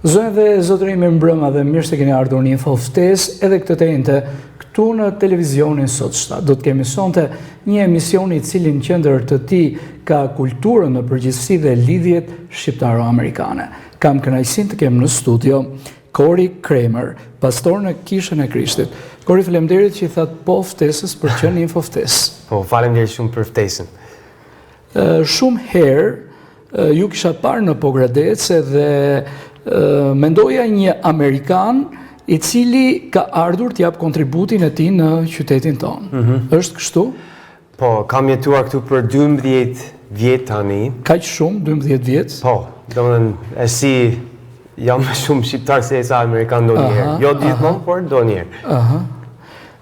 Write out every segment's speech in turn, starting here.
Zonja dhe zotërinj mirëmbrëma dhe mirë se keni ardhur në Info Ftesë edhe këtë të enjte këtu në televizionin Sot 7. Do të kemi sonte një emision i cili në qendër të tij ka kulturën në përgjithësi dhe lidhjet shqiptaro-amerikane. Kam kënaqësinë të kem në studio Kori Kramer, pastor në Kishën e Krishtit. Kori, faleminderit që i thatë po ftesës për të qenë në Info Ftesë. Po, faleminderit shumë për ftesën. Shumë herë ju kisha parë në Pogradec dhe mendoja një amerikan i cili ka ardhur të japë kontributin e tij në qytetin tonë. Mm -hmm. Është kështu? Po, kam jetuar këtu për 12 vjet tani. Kaq shumë, 12 vjet? Po, domethënë, e si jam më shumë shqiptar se sa amerikan ndonjëherë. Jo gjithmonë, por ndonjëherë. Aha.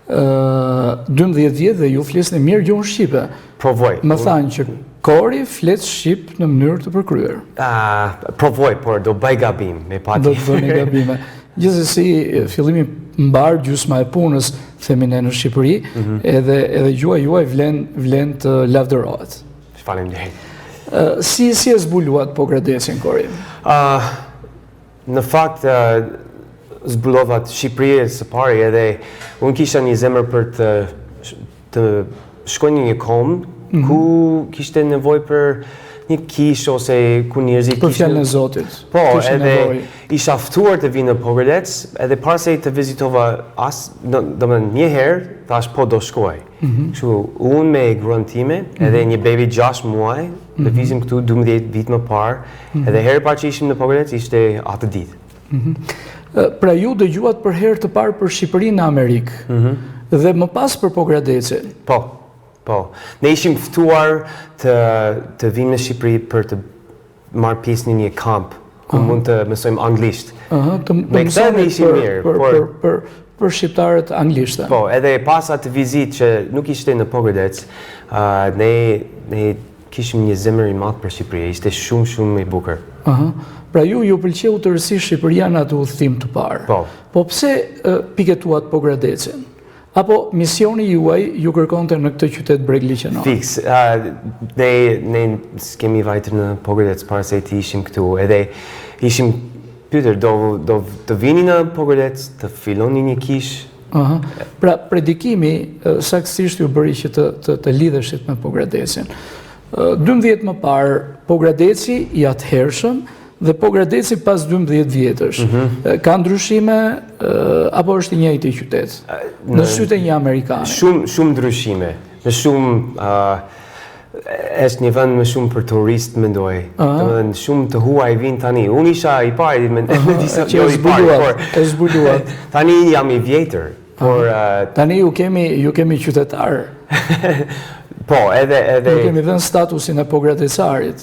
12 vjet dhe ju flisni mirë gjuhën shqipe. Provoj. Më thanë që Kori flet shqip në mënyrë të përkryer. Ah, provoj, por do bëj gabim, me patjetër. Do të bëni gabime. Gjithsesi, fillimi mbarë gjysma e punës, themi ne në Shqipëri, mm -hmm. edhe edhe gjuha juaj vlen vlen të lavdërohet. Faleminderit. Si si e zbuluat Pogradecin Kori? Ah, Në fakt, zbulova Shqipërinë së pari edhe unë kisha një zemër për të, të shkoj në një komb mm -hmm. ku kishte nevojë për një kishë ose ku njerëzit për fjalën e Zotit. Po, edhe nevojë. isha ftuar të vi në Pogradec, edhe para se të vizitova as, domethënë një herë, thash po do shkoj. Mm -hmm. Kështu, unë me gruan time, edhe mm -hmm. një bebi 6 muaj, mm -hmm. lëvizim këtu 12 vite më parë, mm -hmm. edhe herë e parë që ishim në Pogradec ishte atë ditë. Mm -hmm. Pra ju dëgjuat për herë të parë për Shqipërinë në Amerikë mm -hmm. dhe më pas për Pogradecin. Po, po. Ne ishim ftuar të, të vim në Shqipëri për të marrë pjesë në një kamp ku uh -huh. mund të mësojmë anglisht. Uh -huh, të, të Me këtë ne ishim mirë, për, por për, për, për shqiptarët anglisht. Po, edhe pas atë vizitë që nuk ishte në Pogradec, uh, ne ne kishim një zemër i madh për Shqipërinë, ishte shumë shumë i bukur. Uh -huh. Pra ju ju pëlqeu tërësisht Shqipëria në atë udhëtim të parë. Po. Po pse uh, piketuat Pogradecin? Apo misioni juaj ju kërkonte në këtë qytet bregliqenor? Fiks, uh, ne, ne s'kemi vajtur në Pogradec para se të ishim këtu, edhe ishim pyetur, do, do të vini në Pogradec, të filloni një kishë? Aha. Pra, predikimi saktësisht ju bëri që të, të, të lidheshit me Pogradecin. 12 vjet më parë, Pogradeci i atëhershëm Dhe Pogradeci pas 12 vjetësh, mm -hmm. ka ndryshime apo është i njëjti qytet? Në sytë e një amerikani. Shumë shumë ndryshime. Në shumë uh, është një vend më shumë për turistë mendoj. Uh -huh. Domethënë shumë të huaj vijnë tani. Unë isha i pari me uh -huh. disa jo i pari, por e zbuluat. tani jam i vjetër. Por uh, tani ju kemi ju kemi qytetar. po, edhe edhe ju kemi dhënë statusin e pogradecarit.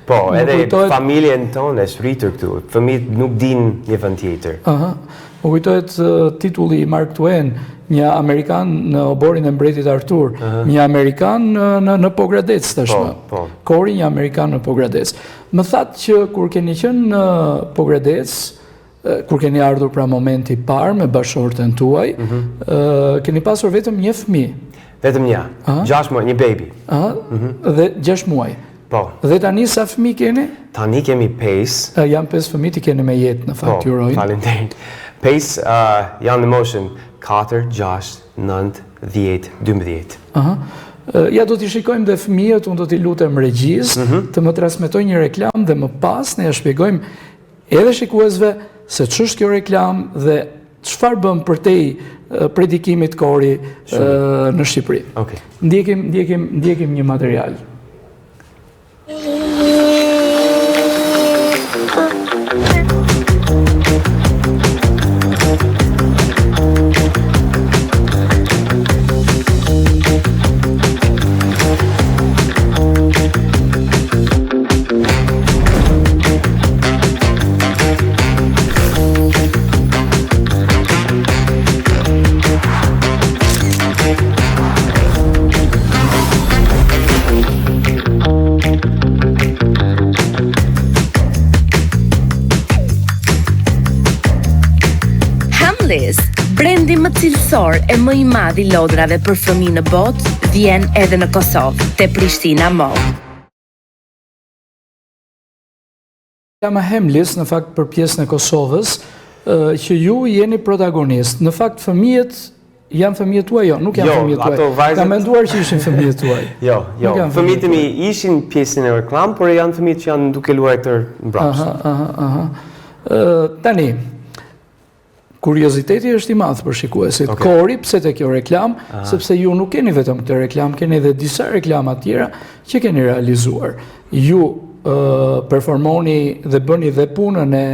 po, edhe kujtohet... familjen tonë është rritur këtu. Fëmijët nuk dinë një vend tjetër. Ëh. Uh -huh. Më kujtohet uh, titulli i Mark Twain, një amerikan në oborrin e mbretit Artur, uh -huh. një amerikan në në, në Pogradec tashmë. Po, po. Kori një amerikan në Pogradec. Më thatë që kur keni qenë në Pogradec, Kur keni ardhur pra momenti i parë me bashkëshorten tuaj, mm -hmm. keni pasur vetëm një fëmijë. Vetëm një. 6 muaj, një baby. Ëh? Mm -hmm. Dhe 6 muaj. Po. Dhe tani sa fëmijë keni? Tani kemi 5. Janë 5 fëmijë, t'i keni me jetë në fakt, po, ju uroj. Faleminderit. 5 uh, janë në moshën 4, 6, 9, 10, 12. Aha. Ja do t'i shikojmë dhe fëmijët, unë do t'i lutem regjisë, mm -hmm. të më transmetojë një reklamë dhe më pas ne ja shpjegojmë edhe shikuesve se ç'është kjo reklamë dhe çfarë bën përtej predikimit Kori në Shqipëri. Okay. Ndjekim, ndjekim, ndjekim një material. Hamleys, brendi më cilësor e më i madh i lodrave për fëmijë në botë, vjen edhe në Kosovë, te Prishtina Mall. Reklama Hemlis, në fakt për pjesën e Kosovës, që ju jeni protagonist. Në fakt fëmijët janë fëmijët tuaj, jo, nuk janë jo, fëmijët tuaj. Vajzët... Kam menduar që ishin fëmijët tuaj. Jo, jo. Fëmijët e mi ishin pjesën e reklamë, por janë fëmijët që janë duke luajtur mbrapsht. Aha, aha, aha. Tani, Kurioziteti është i madh për shikuesit. Okay. Kori, pse te kjo reklamë? Sepse ju nuk keni vetëm këtë reklamë, keni edhe disa reklama të tjera që keni realizuar. Ju uh, performoni dhe bëni dhe punën e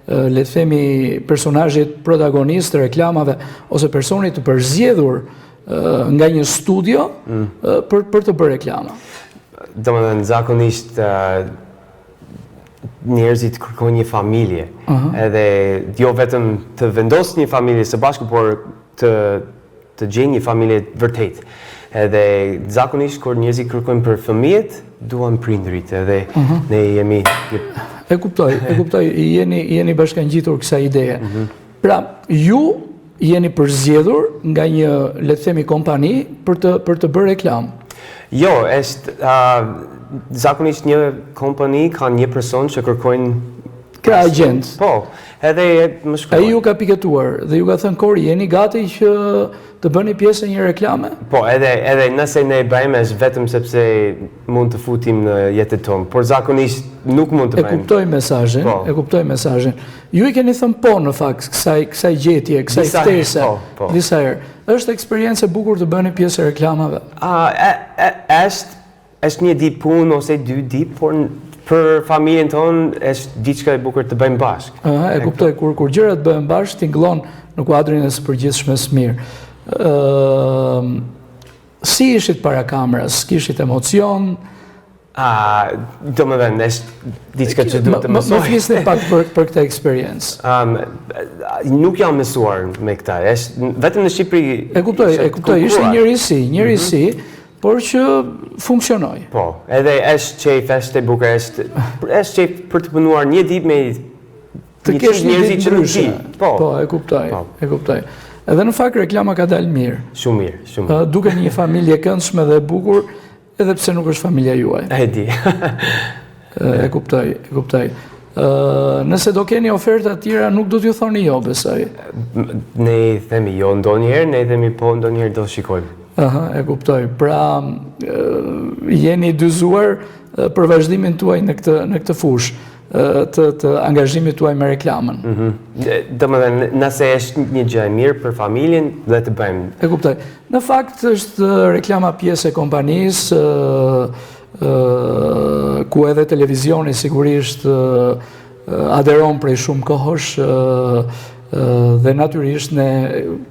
le të themi personazhit protagonist të reklamave ose personit të përzgjedhur nga një studio mm. për për të bërë reklama. Domethënë zakonisht njerëzit kërkojnë një familje. Uh -huh. Edhe jo vetëm të vendos një familje së bashku, por të të gjejnë një familje vërtet. Edhe zakonisht kur njerëzit kërkojnë për fëmijët, duan prindërit, edhe uh -huh. ne jemi një... E kuptoj, e kuptoj, jeni jeni bashkangjitur kësaj ideje. Uh mhm. -huh. Pra, ju jeni përzgjedhur nga një, le të themi, kompani për të për të bërë reklamë. Jo, është uh, zakonisht një kompani ka një person që kërkojnë Pra agjent. Po, edhe më shkruan. Ai ju ka piketuar dhe ju ka thënë Kori, jeni gati që të bëni pjesë e një reklame? Po, edhe edhe nëse ne bëjmë është vetëm sepse mund të futim në jetën tonë, por zakonisht nuk mund të bëjmë. E kuptoj mesazhin, po. e kuptoj mesazhin. Ju i keni thënë po në fakt kësaj kësaj gjetje, kësaj ftese. Po, po. Disa herë. Është eksperiencë e bukur të bëni pjesë e reklamave. A e, e, është Është një ditë punë ose dy ditë, por për familjen tonë është diçka e bukur të bëjmë bashkë. Ëh, e kuptoj kur kur gjërat bëhen bashkë tingëllon në kuadrin e së përgjithshmes mirë. Ëh, si ishit para kamerës? Kishit emocion? A, domethënë, është diçka që duhet të mësoj. Më flisni pak për, për këtë eksperiencë. Um, nuk jam mësuar me këta, është vetëm në Shqipëri... E kuptoj, e kuptoj, ishte një risi, një mhm. risi, Por që funksionoi. Po, edhe është qejf, është e bukur, është është qejf për të punuar një ditë me të kesh një ditë që nuk di. Po. Po, e kuptoj, po. e kuptoj. Edhe në fakt reklama ka dalë mirë. Shumë mirë, shumë mirë. Duket një familje e këndshme dhe e bukur, edhe pse nuk është familja juaj. E di. E kuptoj, e kuptoj. Nëse do keni oferta të tjera, nuk do t'ju thoni jo, besoj. Ne i themi jo ndonjëherë, ne i themi po ndonjëherë do shikojmë. Aha, e kuptoj. Pra, jeni dyzuar për vazhdimin tuaj në këtë në këtë fushë të të angazhimit tuaj me reklamën. Mm -hmm. Domethënë, nëse është një gjë e mirë për familjen, le të bëjmë. E kuptoj. Në fakt është reklama pjesë e kompanisë, ku edhe televizioni sigurisht aderon prej shumë kohësh dhe natyrisht ne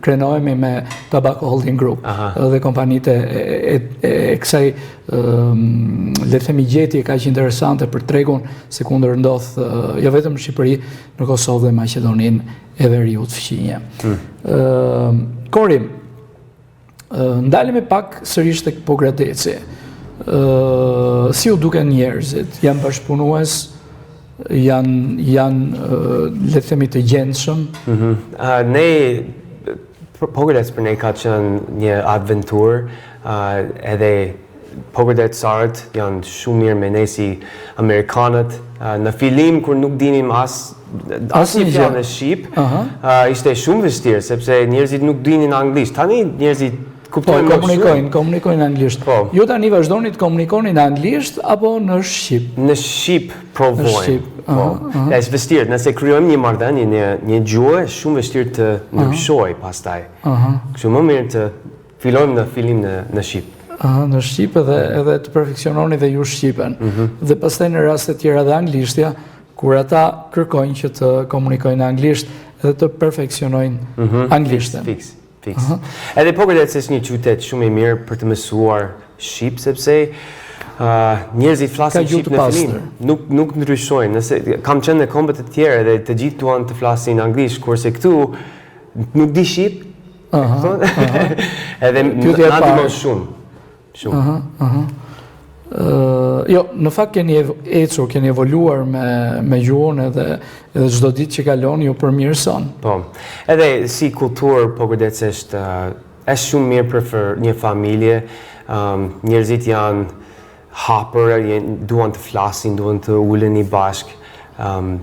krenohemi me Tabako Holding Group Aha. dhe kompanitë e, e, e, e kësaj le të themi gjetje kaq interesante për tregun sikundër ndodh jo vetëm në Shqipëri, në Kosovë dhe Maqedoninë e Veriut fqinje. Hmm. Kori, Ndalemi pak sërish tek Pogradeci. Ë si ju duken njerëzit? Janë bashkëpunues? Janë janë le të themi të gjendshëm? Mm -hmm. uh, ne Pogradec për ne ka qenë një aventurë, uh, edhe Pogradecarët janë shumë mirë me ne si amerikanët. Uh, në fillim kur nuk dinim as asnjë fjalë në shqip, uh -huh. uh, ishte shumë vështirë sepse njerëzit nuk dinin anglisht. Tani njerëzit kuptojnë po, komunikojnë, komunikojnë anglisht. Po. Ju tani vazhdoni të komunikoni në anglisht apo në shqip? Në shqip provojmë. Në shqip. Po. Uh -huh, uh -huh. Është vështirë, nëse krijojmë një marrëdhënie, një një gjuhë, është shumë vështirë të ndryshojë uh -huh. pastaj. Uh -huh. Kështu më mirë të Fillojmë në fillim në në shqip. Aha, në shqip edhe edhe të perfeksiononi dhe ju shqipen. Mm -hmm. Dhe pastaj në raste të tjera dhe anglishtja, kur ata kërkojnë që të komunikojnë në anglisht dhe të perfeksionojnë mm -hmm. anglishten. Fiks, fiks. Uh -huh. Edhe Pogradec është një qytet shumë i mirë për të mësuar shqip sepse uh, njerëzit flasin shqip në fillim. Nuk nuk ndryshojnë. Nëse kam qenë në kombe të tjera dhe të gjithë duan të flasin anglisht, kurse këtu nuk di shqip, Aha, aha. Edhe na ndihmon shumë. Shumë. Aha, aha. jo, në fakt keni ecur, keni evoluar me me gjuhën edhe edhe çdo ditë që kalon ju përmirëson. Po. Edhe si kulturë Pogradec është është shumë mirë për, për një familje. Um, njerëzit janë hapur, duan të flasin, duan të uleni bashkë. Um,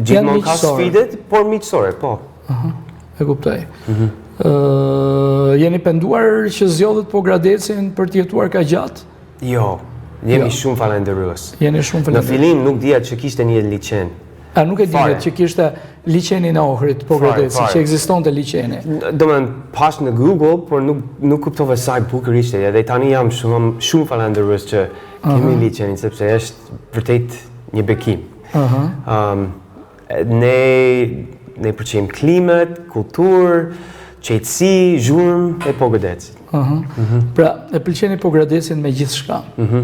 gjithmonë ka sfidet, por miqësore, po. Aha, e kuptoj. Mm -hmm. jeni penduar që zgjodhët Pogradecin për të jetuar kaq gjatë? Jo, jemi jo. shumë falënderues. Jeni shumë falënderues. Në fillim nuk dija që kishte një liqen. A nuk e dinit që kishte liqenin e Ohrit, Pogradeci, që ekzistonte liqeni? Domethënë, pashë në Google, por nuk, nuk kuptova sa i bukur ishte, edhe tani jam shumë, shumë falënderues që kemi uh -huh. liqenin, sepse është vërtet një bekim. Uh -huh. um, ne, ne pëlqejmë klimat, kulturë, qetësi, zhurmë e Pogradecit. Uh -huh. uh mhm. -huh. Pra, e pëlqeni Pogradecin me gjithçka. Uh mhm.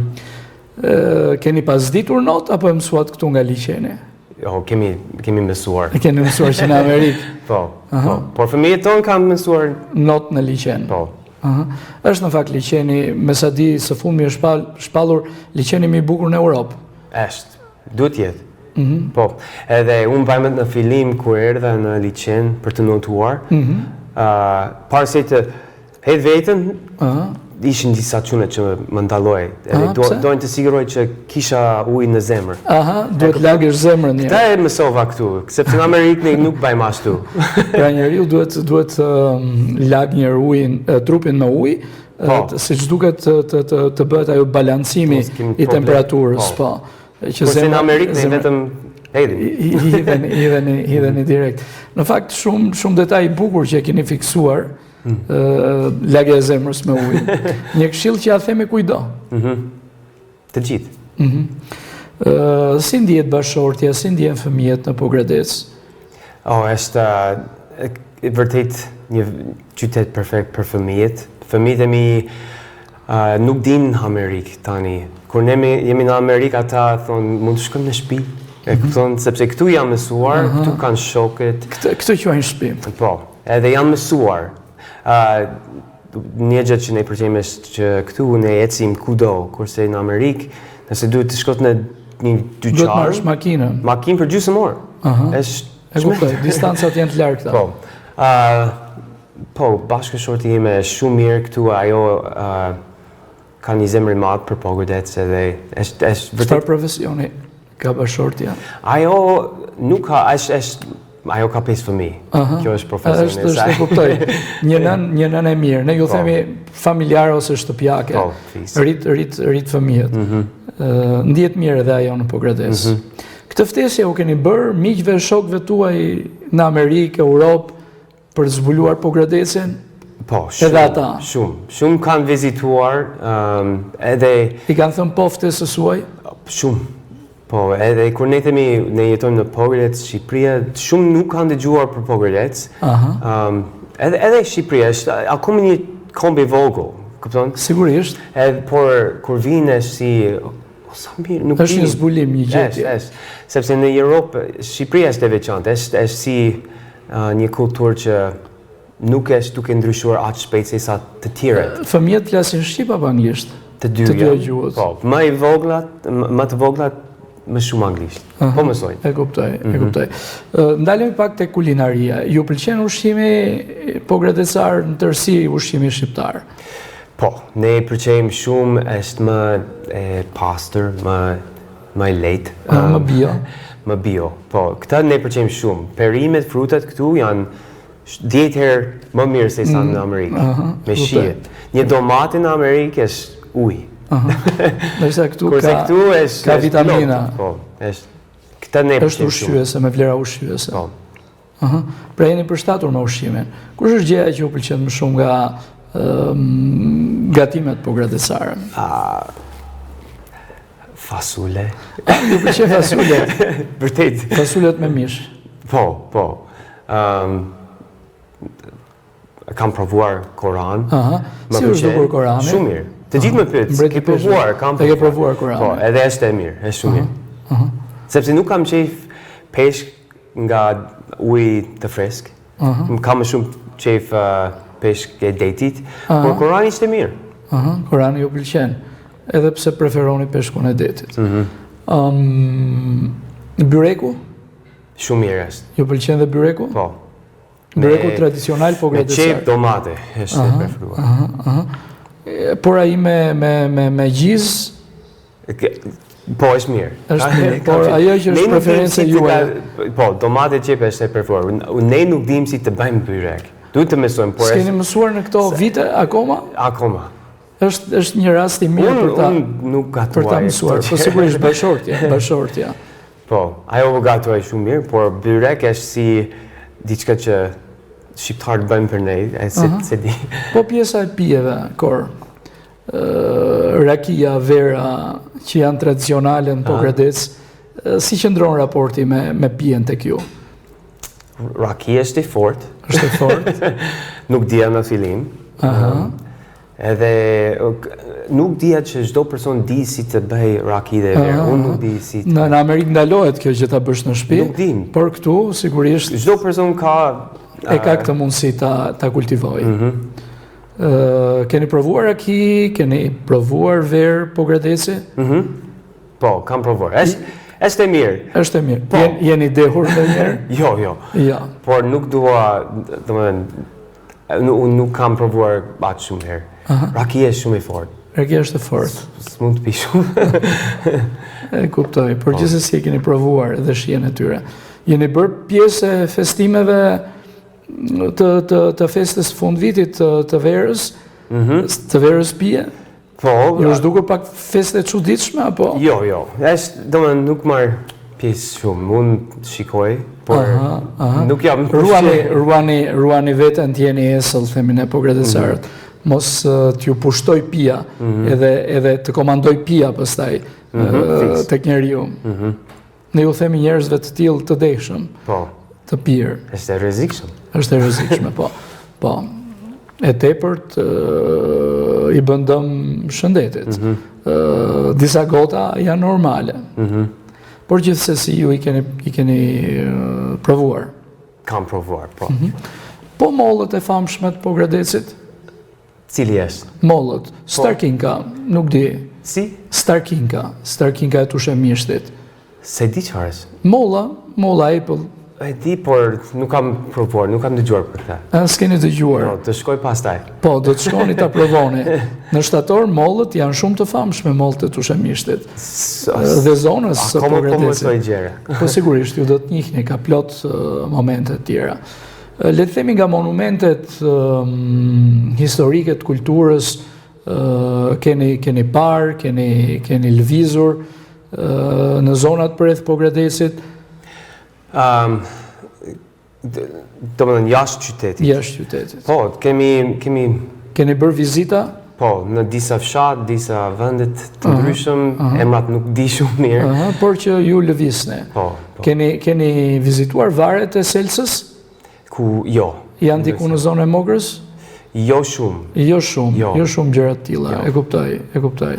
-huh. keni pas ditur not, apo e mësuat këtu nga liqeni? Jo, kemi, kemi mësuar. E keni mësuar që në Amerikë? po, uh -huh. po. Por fëmijët tonë kanë mësuar... Not në liqen. Po. Uh -huh. Është në fakt liqeni, me sa di, së fundmi është shpallur liqeni më i bukur në Europë. Është, duhet të jetë. Mm -hmm. Po, edhe unë mbaj mend në fillim kur erdha në liqen për të notuar, mm -hmm. uh, para se të hedh veten, uh -huh. ishin disa çuna që më ndaloi, edhe do, donin të siguroj që kisha ujë në zemër. Aha, duhet lagësh zemrën një. Këtë e mësova këtu, sepse në Amerikë ne nuk bëjmë ashtu. pra njeriu duhet duhet um, lag një ujin, trupin me ujë, Po. Siç duket të të të, të bëhet ajo balancimi i temperaturës, po. po. Që Kurse në Amerikë ne vetëm hedhim. Hidheni, hidheni, hidheni direkt. Në fakt shumë shumë detaj i bukur që e keni fiksuar, mm. ë lagja e zemrës me ujë. Një këshillë që ia themi kujtdo. Mhm. Të gjithë. Mhm. Ë si ndihet bashkëshortja, si ndihen fëmijët në Pogradec? Oh, është vërtet një qytet perfekt për fëmijët. Fëmijët e mi uh, nuk dinë Amerikë tani. Kur ne jemi në Amerikë, ata thonë, mund të shkojmë në shtëpi. E mhm. kupton, sepse këtu janë mësuar, uh -huh. këtu kanë shokët. Këtë, këtë quajnë shtëpi. Po, edhe janë mësuar. Uh, një gjë që ne pëlqejmë është që këtu ne ecim kudo, kurse në Amerikë, nëse duhet të shkosh në një dyqan, duhet marrësh makinën. Makinë për gjysmë orë. Aha. Është E kuptoj, distancat janë të largëta. Po. Uh, po, bashkëshortja ime është shumë mirë këtu, ajo uh, ka një zemër i madh për Pogradec edhe është është vërtet Çfarë profesioni ka bashkëshortja? Ajo nuk ka, është është ajo ka pesë fëmijë. Kjo është profesioni i saj. Është, është, e kuptoj. Një nënë, një nënë e mirë. Ne ju po. themi familjare ose shtëpiake. Po, rrit rrit rrit fëmijët. Mm -hmm. Ndihet mirë edhe ajo në Pogradec. Mm -hmm. Këtë ftesë ua keni bërë miqve, shokëve tuaj në Amerikë, Europë, Për të zbuluar Pogradecin? Po, shumë. Edhe ata. Shumë. Shumë kanë vizituar, um, edhe... I kanë thënë po ftesës suaj? Shumë. Po, edhe kur ne themi ne jetojmë në Pogradec, Shqipëria, shumë nuk kanë dëgjuar për Pogradec. Aha. Um, edhe edhe Shqipëria është akoma një komb i vogël, kupton? Sigurisht. Edhe por kur vijnë është si o sa mirë, nuk është një zbulim, një gjetje. Është, është. Sepse në Europë Shqipëria është e veçantë, është është si një kulturë që nuk është duke ndryshuar aq shpejt se sa të tjerët. Fëmijët flasin shqip apo anglisht? Të dyja. Të dyja gjuhët. Po, më i voglat, më të voglat më shumë anglisht. Po mësojnë. E kuptoj, e mhm. kuptoj. Ndalemi pak te kulinaria. Ju pëlqen ushqimi pogradecar në tërësi ushqimi shqiptar? Po, ne e pëlqejmë shumë, është më e pastër, më Më e lehtë. Më bio. Më bio, po. Këta ne pëlqejmë shumë. Perimet, frutat këtu janë 10 herë më mirë se sa në mm, Amerikë. Me shije. Një domate në Amerikë është ujë. Ndërsa këtu ka këtu është ka vitamina. Po, është këtë ne pëlqejmë. Është ushqyese me vlera ushqyese. Po. Aha. Pra jeni përshtatur me ushqimin. Kush është gjëja që ju pëlqen më shumë nga gatimet pogradecare? Fasule. Ju pëlqen fasule? Vërtet. Fasulet me mish. Po, po. Um, kam provuar koran. Aha. Si është dukur korani? Shumë mirë. Të gjithë më pyet, ke provuar, kam provuar. E ke provuar koranin? Po, edhe është e mirë, është shumë mirë. Aha. Sepse nuk kam qejf peshk nga uji të fresk. Aha. Kam më shumë qejf uh, peshk e detit, por korani ishte mirë. Aha, korani ju pëlqen, edhe pse preferoni peshkun e detit. Mm -hmm. um, byreku? Shumë mirë është. Ju pëlqen dhe byreku? Po. Byreku tradicional pogradecar. Me qepë domate është e preferuar. Aha, aha. Por ai me me me me gjizë? Po, është mirë. Është mirë, por ajo që është preferenca juaj. Po, domate qepë është e preferuar. Ne nuk dimë si të bëjmë byrek. Duhet të mësojmë, por S'keni mësuar në këto vite akoma? Akoma. Është është një rast i mirë për ta. Unë nuk gatuaj. Për ta mësuar, po sigurisht bashkëshortja, bashkëshortja. Po, ajo gatuaj shumë mirë, por byrek është si diçka që shqiptarët bëjnë për ne, e s'e, s'e di. Po pjesa e pijeve, Kor. Rakia, vera, që janë tradicionale në Pogradec, si qëndron raporti me, me pijen tek ju? Rakia është e fortë. Është e fortë. nuk dija në fillim. Aha. Edhe nuk dija që çdo person di si të bëj raki dhe verë. Unë nuk di si të... Në, në Amerikë ndalohet kjo që ta bësh në shtëpi. Nuk dim. Por këtu sigurisht çdo person ka e ka këtë mundësi ta ta kultivojë. Mm -hmm. Keni provuar raki, keni provuar verë Pogradeci? Mhm. Po, kam provuar. Është është e mirë. Është e mirë. Po. Jen, jeni dehur ndonjëherë? jo, jo. Jo. Por nuk dua, domethënë, unë nuk kam provuar aq shumë herë. Rakia është shumë e fortë. Rakia është e fortë. S'mund të pi shumë. e kuptoj, por po. gjithsesi e keni provuar dhe shijen e tyre. Jeni bërë pjesë e festimeve të të të festës së fundvitit të të verës, mm -hmm. të verës pije. Po. Ju është dukur pak festë e çuditshme apo? Jo, jo. Është, domethënë nuk marr pjesë shumë. Unë shikoj, por aha, aha. nuk jam ruani ruani ruani veten të jeni esëll themi ne pogradecarët. Mm -hmm. Mos t'ju pushtoj pija, mm -hmm. edhe edhe të komandoj pija pastaj mm -hmm, tek njeriu. Mm -hmm. Ne ju themi njerëzve të tillë të dehshëm. Po. Të pirë. Është e rrezikshme. Është e rrezikshme, po. Po. E tepërt i bën dëm shëndetit. Mm -hmm. Disa gota janë normale. Mm -hmm. Por gjithsesi ju i keni i keni provuar. Kam provuar, po. Mm -hmm. Po mollët e famshme të Pogradecit? Cili është? Mollët. Po. Starkinka, nuk di. Si? Starkinka, Starkinka e Tushemishtit. S'e di çfarë është? Molla, molla Apple. E di, por nuk kam provuar, nuk kam dëgjuar për këtë. A s'keni dëgjuar? Po, të shkoj pastaj. Po, do të shkoni ta provoni. Në shtator mollët janë shumë të famshme mollët e Tushemishtit. Dhe zonës së Pogradecit. Akoma po mësoj gjëra. Po sigurisht ju do të njihni ka plot momente të tjera. Le të themi nga monumentet historike të kulturës keni keni parë, keni keni lëvizur në zonat përreth Pogradecit. Ëm um, domethënë jashtë qytetit. Jashtë qytetit. Po, kemi kemi keni bërë vizita? Po, në disa fshat, disa vende të ndryshëm, uh -huh. emrat nuk di shumë mirë. Uh -huh, por që ju lëvizni. Po, po. Keni keni vizituar varret e Selcës? Ku jo. Janë diku në zonën e Mokrës? Jo shumë. Jo shumë, jo, jo shumë gjëra të tilla. Jo. E kuptoj, e kuptoj.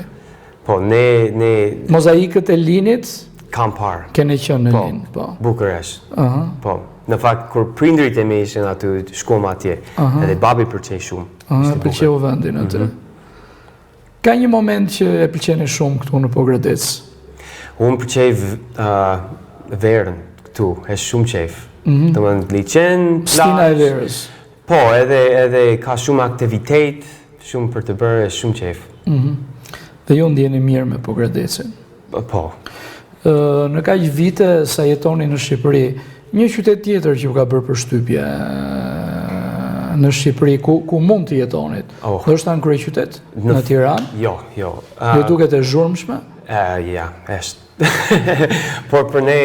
Po, ne ne Mozaikët e Linit kam parë. Keni qenë në po, Lin, po. Bukur është. Ëh. Uh Po. Në fakt kur prindërit e mi ishin aty, shkuam atje. Uh -huh. Edhe babi pëlqej shumë. Ëh, uh -huh, pëlqeu vendin aty. Mm -hmm. Ka një moment që e pëlqeni shumë këtu në Pogradec? Unë pëlqej uh, verën këtu, është shumë qejf. Mm -hmm. Domethënë liqen, plazh. Stina e verës. Po, edhe, edhe ka shumë aktivitet, shumë për të bërë, është shumë qejf. Mm -hmm. Dhe ju ndiheni mirë me Pogradecin? Po. Në kaq vite sa jetoni në Shqipëri, një qytet tjetër që ju ka bërë përshtypje në Shqipëri, ku, ku mund të jetonit? Oh. Ndoshta në kryeqytet? Në, në Tiranë? Jo, jo. Uh, ju duket e zhurmshme? Uh, ja, është. Por për ne,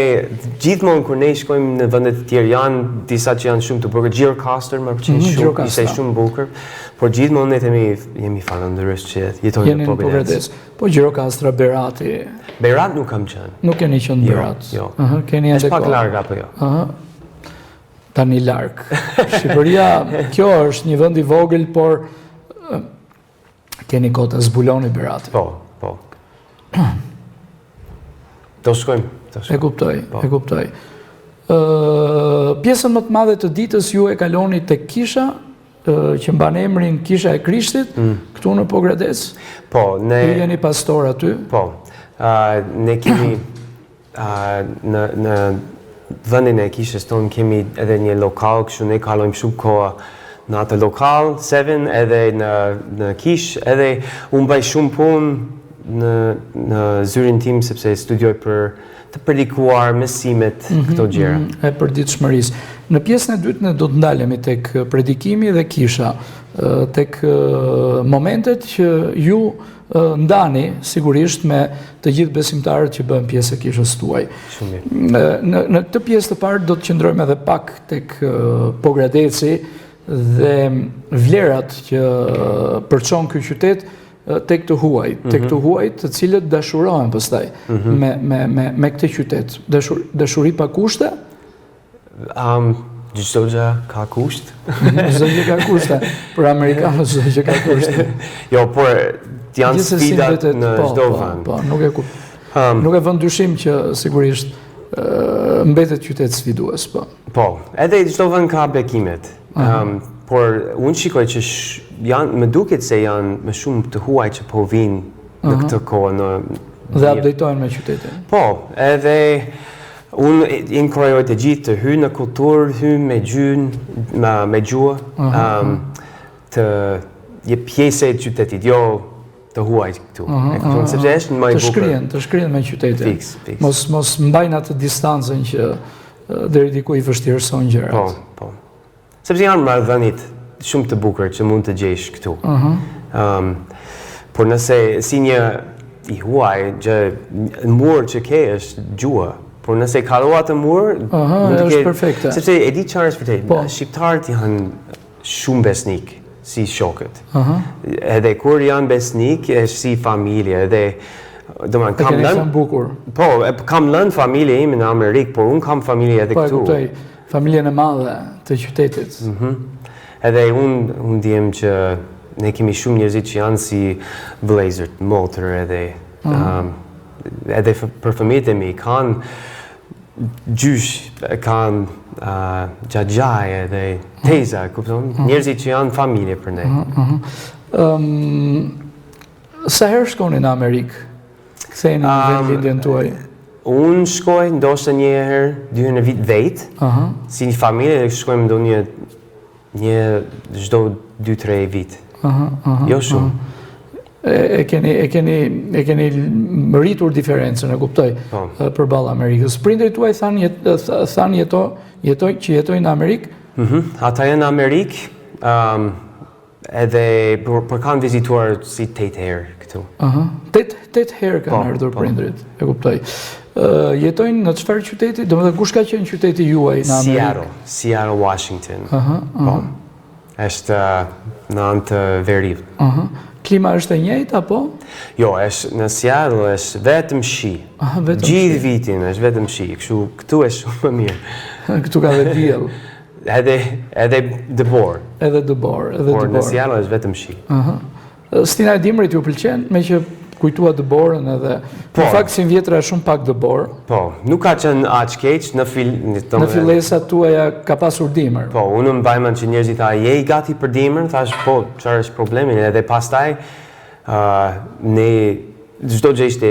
gjithmonë kur ne shkojmë në vende të tjerë, janë disa që janë shumë të bukur, Gjirokastër më pëlqen mm -hmm, shumë, ishte shumë bukur, por gjithmonë ne themi jemi falënderues që jetojmë në Pogradec. Po Gjirokastra, Berati. Berat nuk kam qenë. Nuk keni qenë jo, Berat. Jo. Ëh, keni ende. Është pak larg apo jo? Ëh. Tani larg. Shqipëria, kjo është një vend i vogël, por keni kohë ta zbuloni Beratin. Po, po. Do shkojmë, do shkojmë. E kuptoj, po. e kuptoj. Ë, pjesën më të madhe të ditës ju e kaloni tek kisha që mban emrin Kisha e Krishtit, mm. këtu në Pogradec. Po, ne Ju jeni pastor aty? Po. Uh, ne kemi uh, në në vendin e kishës tonë kemi edhe një lokal, kështu ne kalojmë shumë kohë në atë lokal, Seven, edhe në në kishë, edhe unë bëj shumë punë. në në zyrin tim sepse studioj për të predikuar mësimet mm -hmm, këto gjëra. Mm -hmm, e përditshmërisë. Në pjesën e dytë ne do të ndalemi tek predikimi dhe kisha, tek momentet që ju ndani sigurisht me të gjithë besimtarët që bëhen pjesë e kishës tuaj. Shumë mirë. Në në këtë pjesë të parë do të qëndrojmë edhe pak tek Pogradeci dhe vlerat që përçon ky qytet tek të huajt, tek të mhm. huajt të cilët dashurohen pastaj mm -hmm. me me me me këtë qytet. Dashur, dashuri pa kushte? Um, çdo gjë ka kusht. Çdo gjë ka kushte. Për amerikanët çdo gjë ka kushte. jo, por janë sfidat në po, çdo po, vend. Po, nuk e kup. Um, nuk e vë në dyshim që sigurisht mbetet qytet sfidues, po. Po, edhe çdo vend ka bekimet. Um, por unë shikoj që sh, janë, më duket se janë më shumë të huaj që po vinë në këtë kohë në dhe update-ohen me qytetin. Po, edhe unë inkurajoj të gjithë të hyjnë në kulturë, hyjnë me gjuhën, me, me gjuhë, uh -huh. um, të jetë pjesë e qytetit, jo të huaj këtu. Uh -huh, e kupton, sepse është më i bukur. Të shkrihen, të shkrihen me qytetin. Fiks, fiks. Mos mos mbajnë atë distancën që deri diku i vështirëson gjërat. Po, po. Sepse janë marrëdhëniet shumë të bukur që mund të gjesh këtu. Uh -huh. um, por nëse si një i huaj, gjë mur që ke është gjuha. Por nëse kalo atë mur, uh -huh, mund të ke perfekte. Sepse e di çfarë është vërtet. Po. Shqiptarët janë shumë besnik si shokët. Uh -huh. Edhe kur janë besnik, është si familje, edhe Do më kam lënë bukur. Po, e, kam lënë familje ime në Amerikë, por unë kam familje edhe po, këtu. Po, e kuptoj. Familjen e madhe të qytetit. Mm -hmm. Edhe unë unë ndihem që ne kemi shumë njerëzit që janë si vëllezër, motër edhe mm -hmm. um, edhe për fëmijët e mi kanë gjysh, kanë uh, xhaxhaj edhe teza, kupton? Mm -hmm. Njerëzit që janë familje për ne. Mm -hmm. um, sa herë shkoni në Amerikë? Ktheheni në um, vendlindjen tuaj? Unë shkoj ndoshta një herë, dy herë në vit vetë. Uh -huh. Si një familje shkojmë ndonjë një çdo 2-3 vit. Uh -huh, uh -huh, jo shumë. Uh -huh. E, e keni e keni e keni rritur diferencën, e kuptoj, po. përballë Amerikës. Prindërit tuaj thanë jet, thanë jeto, jetoj që jetojnë në Amerikë? Mhm. Mm Ata janë në Amerikë. Um, Edhe por, por kanë vizituar si 8 herë këtu. Aha. 8 8 herë kanë po, ardhur po. prindërit, e kuptoj. Ë jetojnë në çfarë qyteti? Domethënë kush ka qenë qyteti juaj në Amerikë? Seattle, Seattle, Washington. Aha, aha. Po. Është në anë të veriut. Aha. Klima është e njëjtë apo? Jo, është në Seattle është vetëm shi. Aha, vetëm shi. Gjithë vitin është vetëm shi, kështu këtu është shumë më mirë. këtu ka dhe diell. Edhe edhe dëborë. Edhe dëborë, edhe dëborë. Por në Seattle është vetëm shi. Ëh. Stina e dimrit ju pëlqen, meqë kujtua dëborën edhe po, në fakt simvjet ra shumë pak dëborë. Po, nuk ka qenë aq keq në fil në, në fillesat tuaja ka pasur dimër. Po, unë mbaj mend që njerëzit tha, "Je i gati për dimër?" Thash, "Po, çfarë është problemi?" Edhe pastaj ë uh, ne Çdo gjë ishte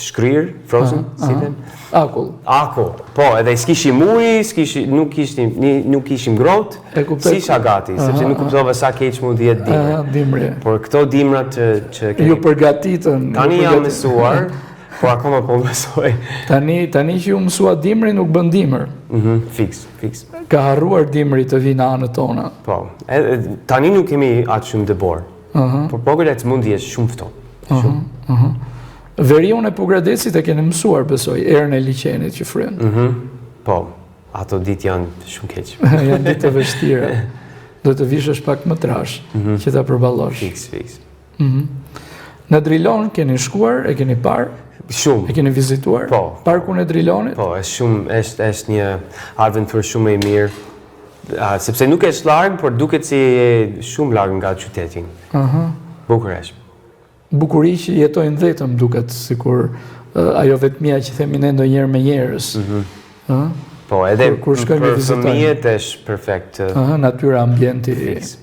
shkrirë, frozen, si them? Akull. Akull. Po, edhe s'kishim ujë, s'kishim, nuk kishim, nuk kishim ngrohtë. E kuptoj. S'isha gati, sepse nuk kuptova sa keq mund të jetë dimri. Dimri. Por këto dimrat që që kemi. Ju përgatitën. Tani jam mësuar, por akoma po mësoj. Tani tani që ju mësua dimri nuk bën dimër. Mhm, fiks, fiks. Ka harruar dimri të vijë në anët tona. Po, edhe tani nuk kemi aq shumë dëborë. Por Pogradec mund të jetë shumë ftohtë. Shumë. Uh -huh. Veriun e Pogradecit e keni mësuar, besoj, erën e liqenit që fryn. Mm -hmm. Po, ato ditë janë shumë keq. janë ditë të vështira. Do të vishesh pak më trash, mm -hmm. që ta përballosh. Fiks, fiks. Mm -hmm. Në Drilon keni shkuar, e keni parë? Shumë. E keni vizituar? Po. Parkun e Drilonit? Po, është shumë, është, është një aventurë shumë e mirë. Uh, sepse nuk është larg, por duket si shumë larg nga qyteti. Uh -huh. Bukur është. Bukuri që jetojnë vetëm duket sikur uh, ajo vetmia që themi ne ndonjëherë me njerëz. Mm -hmm. uh Po, edhe kur, kur shkojmë për fëmijët është perfekt. Uh -huh, natyra, ambienti. Fiks.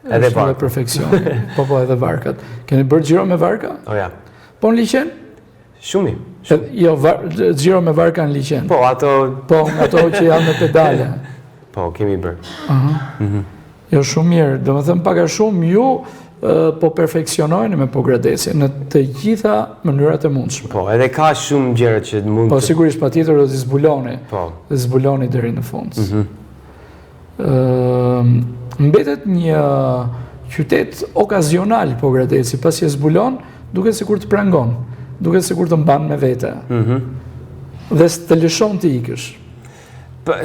Edhe varkat. Perfeksion. Po, po, edhe varkat. Keni bërë xhiro me varka? O ja. Po në liqen? Shumë. Shumë. Jo, var, xhiro me varka në liqen. Po, ato... Po, ato që janë me pedale. Po, kemi bërë. Uh -huh. mm -hmm. Jo, shumë mirë. Domethënë, pak a shumë, ju... po perfeksionoheni me Pogradecin në të gjitha mënyrat e mundshme. Po, edhe ka shumë gjëra që mund po, të... Po, sigurisht, patjetër do t'i zbuloni. Po. T'i zbuloni deri në fund. Mm -hmm. Mbetet një qytet okazional Pogradeci, pasi e zbulon, duket sikur të prangon, duket sikur të mban me vete. Mm -hmm. Dhe s'të lëshon të ikësh. Po,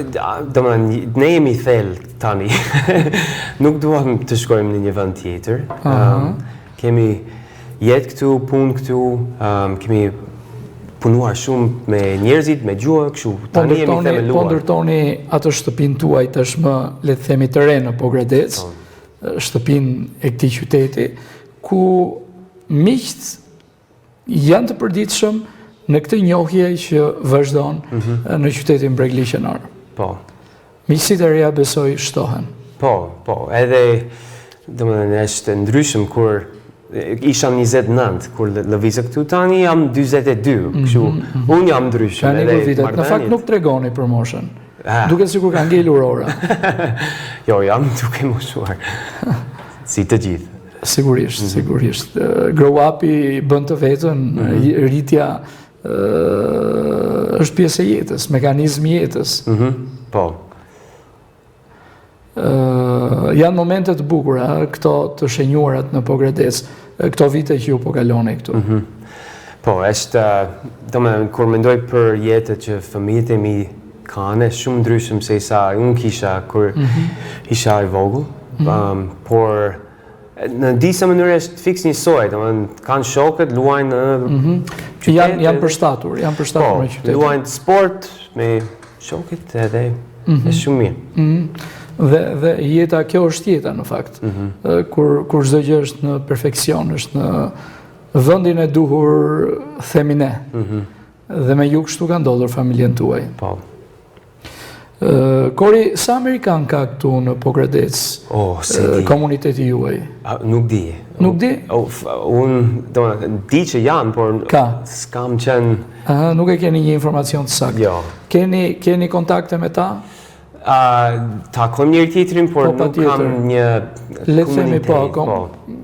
domethënë, ne jemi thellë tani. Nuk duam të shkojmë në një vend tjetër. Uh -huh. um, kemi jetë këtu, punë këtu, um, kemi punuar shumë me njerëzit, me gjuhë, kështu po tani jemi themeluar. Po ndërtoni atë shtëpinë tuaj tashmë, le të themi të re në Pogradec, po. shtëpinë e këtij qyteti, ku miqtë janë të përditshëm në këtë njohje që vazhdon mm -hmm. në qytetin bregliqenor. Po. Miqësitë e reja besoj shtohen. Po, po, edhe domethënë është ndryshëm kur isha 29 kur lëviza këtu tani jam 42, mhm, kështu mm -hmm. unë jam ndryshëm edhe vitet. Në fakt nuk tregoni për moshën. Ah. Duket sikur ka ngelur ora. jo, jam duke moshuar. si të gjithë. Sigurisht, mm -hmm. sigurisht. Grow up-i bën të vetën, mm -hmm. rritja është pjesë e jetës, mekanizmi i jetës. Mm -hmm. Po. janë momente të bukura, këto të shenjuarat në Pogradec, këto vite që ju po kaloni këtu. Mm -hmm. Po, është, domethënë, kur mendoj për jetën që fëmijët e mi kanë, është shumë ndryshëm se sa unë kisha kur mm -hmm. isha i vogël, mm -hmm. um, por Në disa mënyra është fiks njësoj, domethënë kanë shokët, luajnë në mm -hmm. qytet. Janë janë përshtatur, janë përshtatur po, me qytetin. Luajnë sport me shokët edhe mm -hmm. është shumë mirë. Mm -hmm. Dhe dhe jeta kjo është jeta në fakt. Mm -hmm. Kur kur çdo gjë është në perfeksion, është në vendin e duhur themi ne. Mm -hmm. Dhe me ju kështu ka ndodhur familjen tuaj. Po. Kori, sa amerikanë ka këtu në Pogradec? Oh, s'e di. Komuniteti juaj? A, nuk di. Nuk di? Oh, unë, do, di që janë, por ka. s'kam qenë... Aha, nuk e keni një informacion të saktë. Jo. Keni, keni kontakte me ta? Uh, takojmë njëri tjetrin, por po, nuk kam një Le të themi po, kom, po.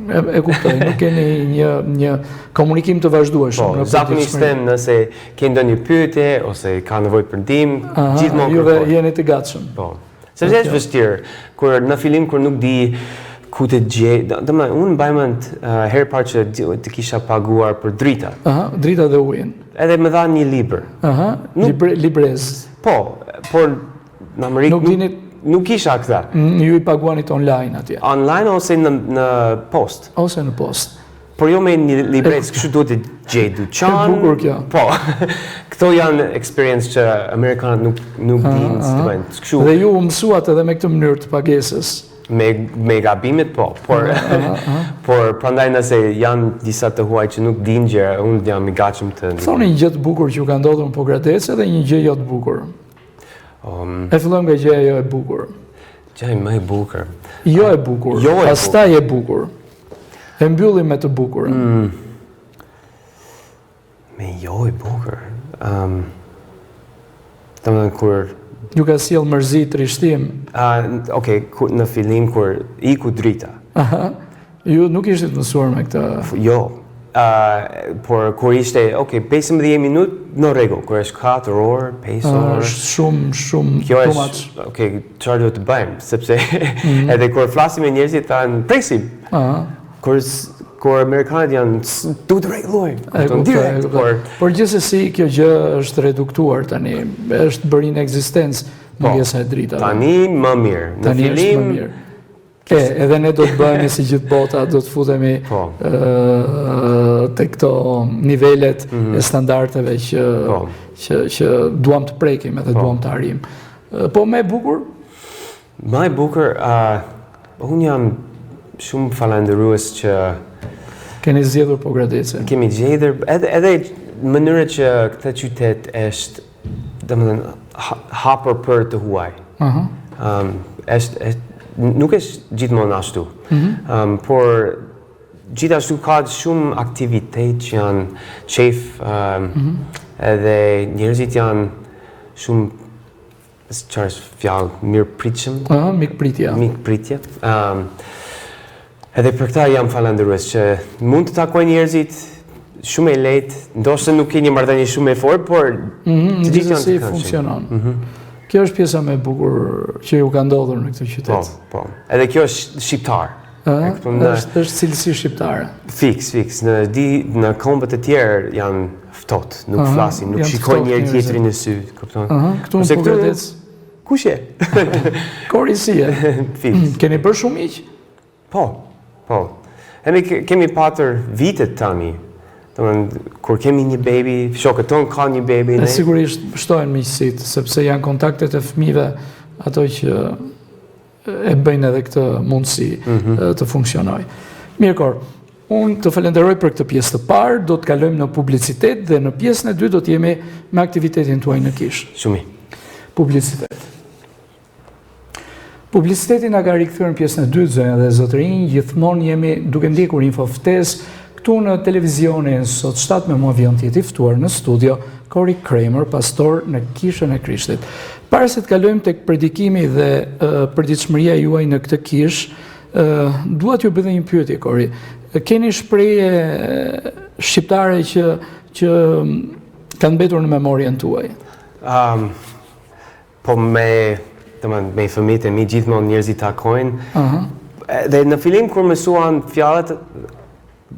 E, e kuptoj, nuk keni një një komunikim të vazhdueshëm po, zakonisht them nëse ke ndonjë pyetje ose ka nevojë për ndihmë, gjithmonë kërkoj. Juve jeni të gatshëm. Po. Sepse është vështirë kur në fillim kur nuk di ku të gjej, domethënë unë mbaj mend uh, herë parë që të kisha paguar për drita. Aha, drita dhe ujin. Edhe më dha një libër. Aha, nuk, libre, librezë. Po, por në Amerikë nuk, dinit, nuk kisha këtë. Mm, ju i paguanit online atje. Online ose në në postë. Ose në postë. Por jo me një librezë, kështu duhet të gjej dyqan. E bukur kjo. Po. Këto janë eksperiencë që amerikanët nuk nuk dinë si të bëjnë. Kështu. Dhe ju u mësuat edhe me këtë mënyrë të pagesës. Me me gabimet po, por por prandaj nëse janë disa të huaj që nuk dinë gjëra, unë jam i gatshëm të ndihmoj. Thoni një gjë të bukur që ju ka ndodhur në Pogradec edhe një gjë jo të bukur. Um, e fillojmë nga gjëja jo e bukur. Gjëja më e bukur. Jo e bukur. Jo e pastaj e bukur. E mbyllim me të bukurën. Mm. Me jo e bukur. Um, domethënë kur... Ju ka sjellë mërzi, trishtim. Uh, Okej, okay, në fillim kur iku drita. Aha. Ju nuk ishit mësuar me këtë? Jo. Uh, por kur ishte, ok, 15 minut, në rregull, kur është 4 orë, 5 orë. është shumë, shumë, kjo është, ok, çfarë duhet të bëjmë, sepse mm -hmm. edhe kur flasim me njerëzit, thanë, presim. Aha. Kur kur amerikanët janë duhet të rregullojmë, kupton direkt, por por gjithsesi kjo gjë është reduktuar tani, është bërë inekzistencë po, mungesa e dritave. Tani më mirë. Në tani fillim është më mirë. E, edhe ne do të bëhemi si gjithë bota, do të futemi po. te këto nivelet mm -hmm. e standardeve që, po. që, që duam të prekim edhe po. duam të arrijmë. Po më e bukur? Më e bukur, uh, unë jam shumë falënderues që keni zgjedhur Pogradecin. Kemi zgjedhur edhe edhe mënyra që këtë qytet është, domethënë hapur për të huaj. Ëh. Uh -huh. um, është, është nuk është gjithmonë ashtu. Mm -hmm. um, por gjithashtu ka shumë aktivitet që janë qejf um, mm -hmm. edhe njerëzit janë shumë Çfarë është fjalë mirëpritshëm? Ëh, mikpritja. Mikpritja. Ëm um, Edhe për këta jam falënderues që mund të takoj njerëzit shumë e lehtë, ndoshta nuk ke një marrëdhënie shumë e fortë, por mm -hmm, të gjithë janë të këndshëm. funksionon. Mm -hmm. Kjo është pjesa më e bukur që ju ka ndodhur në këtë qytet. Po, po. Edhe kjo është shqiptar. Ë, në... është është cilësi shqiptare. Fiks, fiks. Në di në kombet e tjerë janë ftohtë, nuk uh -huh, flasin, nuk shikojnë njëri tjetrin në sy, kupton? Ëh, uh -huh, këtu në Pogradec. Kush je? Kori si je? Fiks. Keni bërë shumë miq? Po, po. Emi kemi patur vitet tani. Domethënë, kur kemi një baby, shokët tonë ka një baby. Ne... Sigurisht shtohen miqësitë, sepse janë kontaktet e fëmijëve ato që e bëjnë edhe këtë mundësi mm -hmm. të funksionojë. Mirë, Kor, unë të falenderoj për këtë pjesë të parë, do të kalojmë në publicitet dhe në pjesën e dytë do të jemi me aktivitetin tuaj në kishë. Shumë. Publicitet. Publiciteti na ka rikthyer në pjesën e dytë, zonja dhe zotërinj, gjithmonë jemi duke ndjekur info ftesë këtu në televizionin Sot 7 me mua vijon të jetë i ftuar në studio Kori Kramer, pastor në Kishën e Krishtit. Para se të kalojmë tek predikimi dhe përditshmëria juaj në këtë kishë, dua t'ju bëj dhe një pyetje Kori. Keni shprehje shqiptare që që kanë mbetur në memorien tuaj? Um, Po me, domethënë, me fëmijët e mi gjithmonë njerëzit takojnë. Uh -huh. Dhe në fillim kur mësuan fjalët,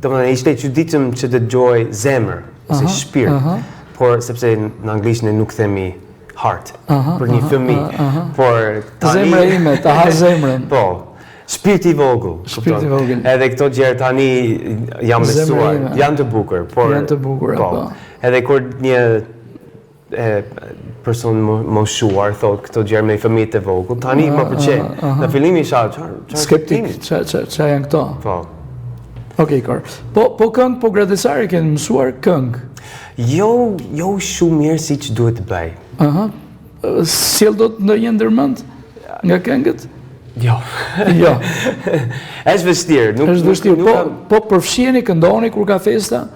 domethënë ishte e çuditshëm që dëgjoj zemër ose uh -huh. shpirt. Uh -huh. Por sepse në anglisht ne nuk themi heart uh -huh. për një fëmijë. Uh -huh. Por tani zemra ime, ta ha zemrën. Po. Shpirti i vogël. Shpirti i vogël. Edhe këto gjëra tani janë mësuar, janë të bukur, por janë të bukura, po. po. Edhe kur një e person moshuar thot këto gjëra me fëmijët e vogël, tani më pëlqen. Në fillim isha çfarë çfarë skeptik, ça ça ça janë këto? Po. Okej, Kor. Po po këngë pogradecare keni mësuar këngë? Jo, jo shumë mirë siç duhet të bëj. Aha. Sjell dot ndonjë ndërmend nga këngët? Jo. Jo. Është vështirë, nuk është vështirë. Po po përfshiheni këndoni kur ka festa?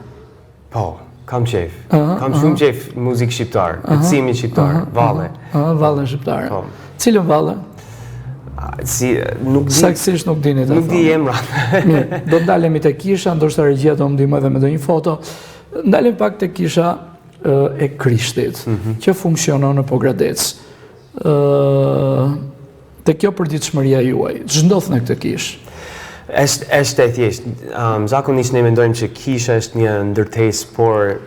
Po, kam qejf. Kam shumë qejf muzikë shqiptar, kërcimin shqiptar, valle. Valle shqiptare. Po. Cilën valle? Si, nuk di... Saktësisht nuk dini të Nuk di emra. Mirë, do të ndalemi te kisha, ndoshta regjia do më ndihmojë dhe me ndonjë foto. Ndalemi pak te kisha e Krishtit, mhm. që funksionon në Pogradec. Te kjo përditshmëria juaj, ç'ndodh në këtë kishë? Është është e thjeshtë. Um, zakonisht ne mendojmë që kisha është një ndërtesë, por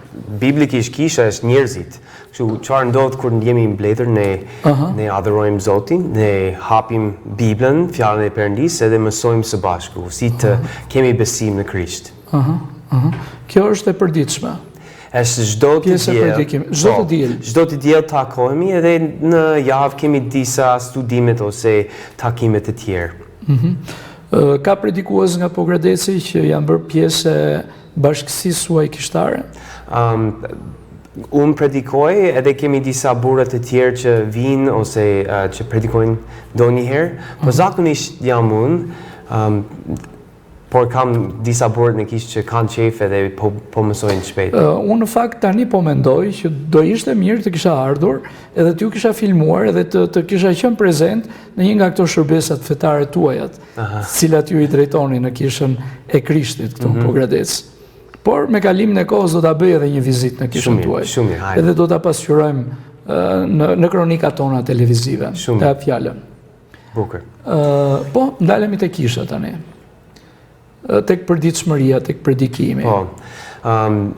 biblikisht kisha është njerëzit. Kështu çfarë ndodh kur jemi mbledhur ne uh -huh. ne adhurojmë Zotin, ne hapim Biblën, fjalën e Perëndisë edhe mësojmë së bashku si të uh -huh. kemi besim në Krisht. Uh -huh. Uh -huh. Kjo është e përditshme. Është çdo të diel. Çdo të po, diel. Çdo të diel takohemi edhe në javë kemi disa studimet ose takime të tjerë. Mhm. Ka predikues nga Pogradeci që janë bërë pjesë e bashkësisë suaj kishtare? Um, unë predikoj edhe kemi disa burra të tjerë që vijnë ose uh, që predikojnë ndonjëherë, po mhm. zakonisht jam unë. Um, Por kam disa burra në kishë që kanë qejf edhe po, po mësojnë shpejt. Uh, unë në fakt tani po mendoj që do ishte mirë të kisha ardhur edhe t'ju kisha filmuar edhe të, të kisha qenë prezent në një nga këto shërbesat fetare tuajat, të cilat ju i drejtoni në kishën e Krishtit këtu në mm -hmm. Pogradec. Por me kalimin e kohës do ta bëj edhe një vizitë në kishën tuaj. Shumë mirë, Edhe do ta pasqyrojmë në në kronikat tona televizive. Shumë. Ta fjalën. Bukur. Po, ndalemi te kisha tani. Tek përditshmëria, tek predikimi. Po. Um,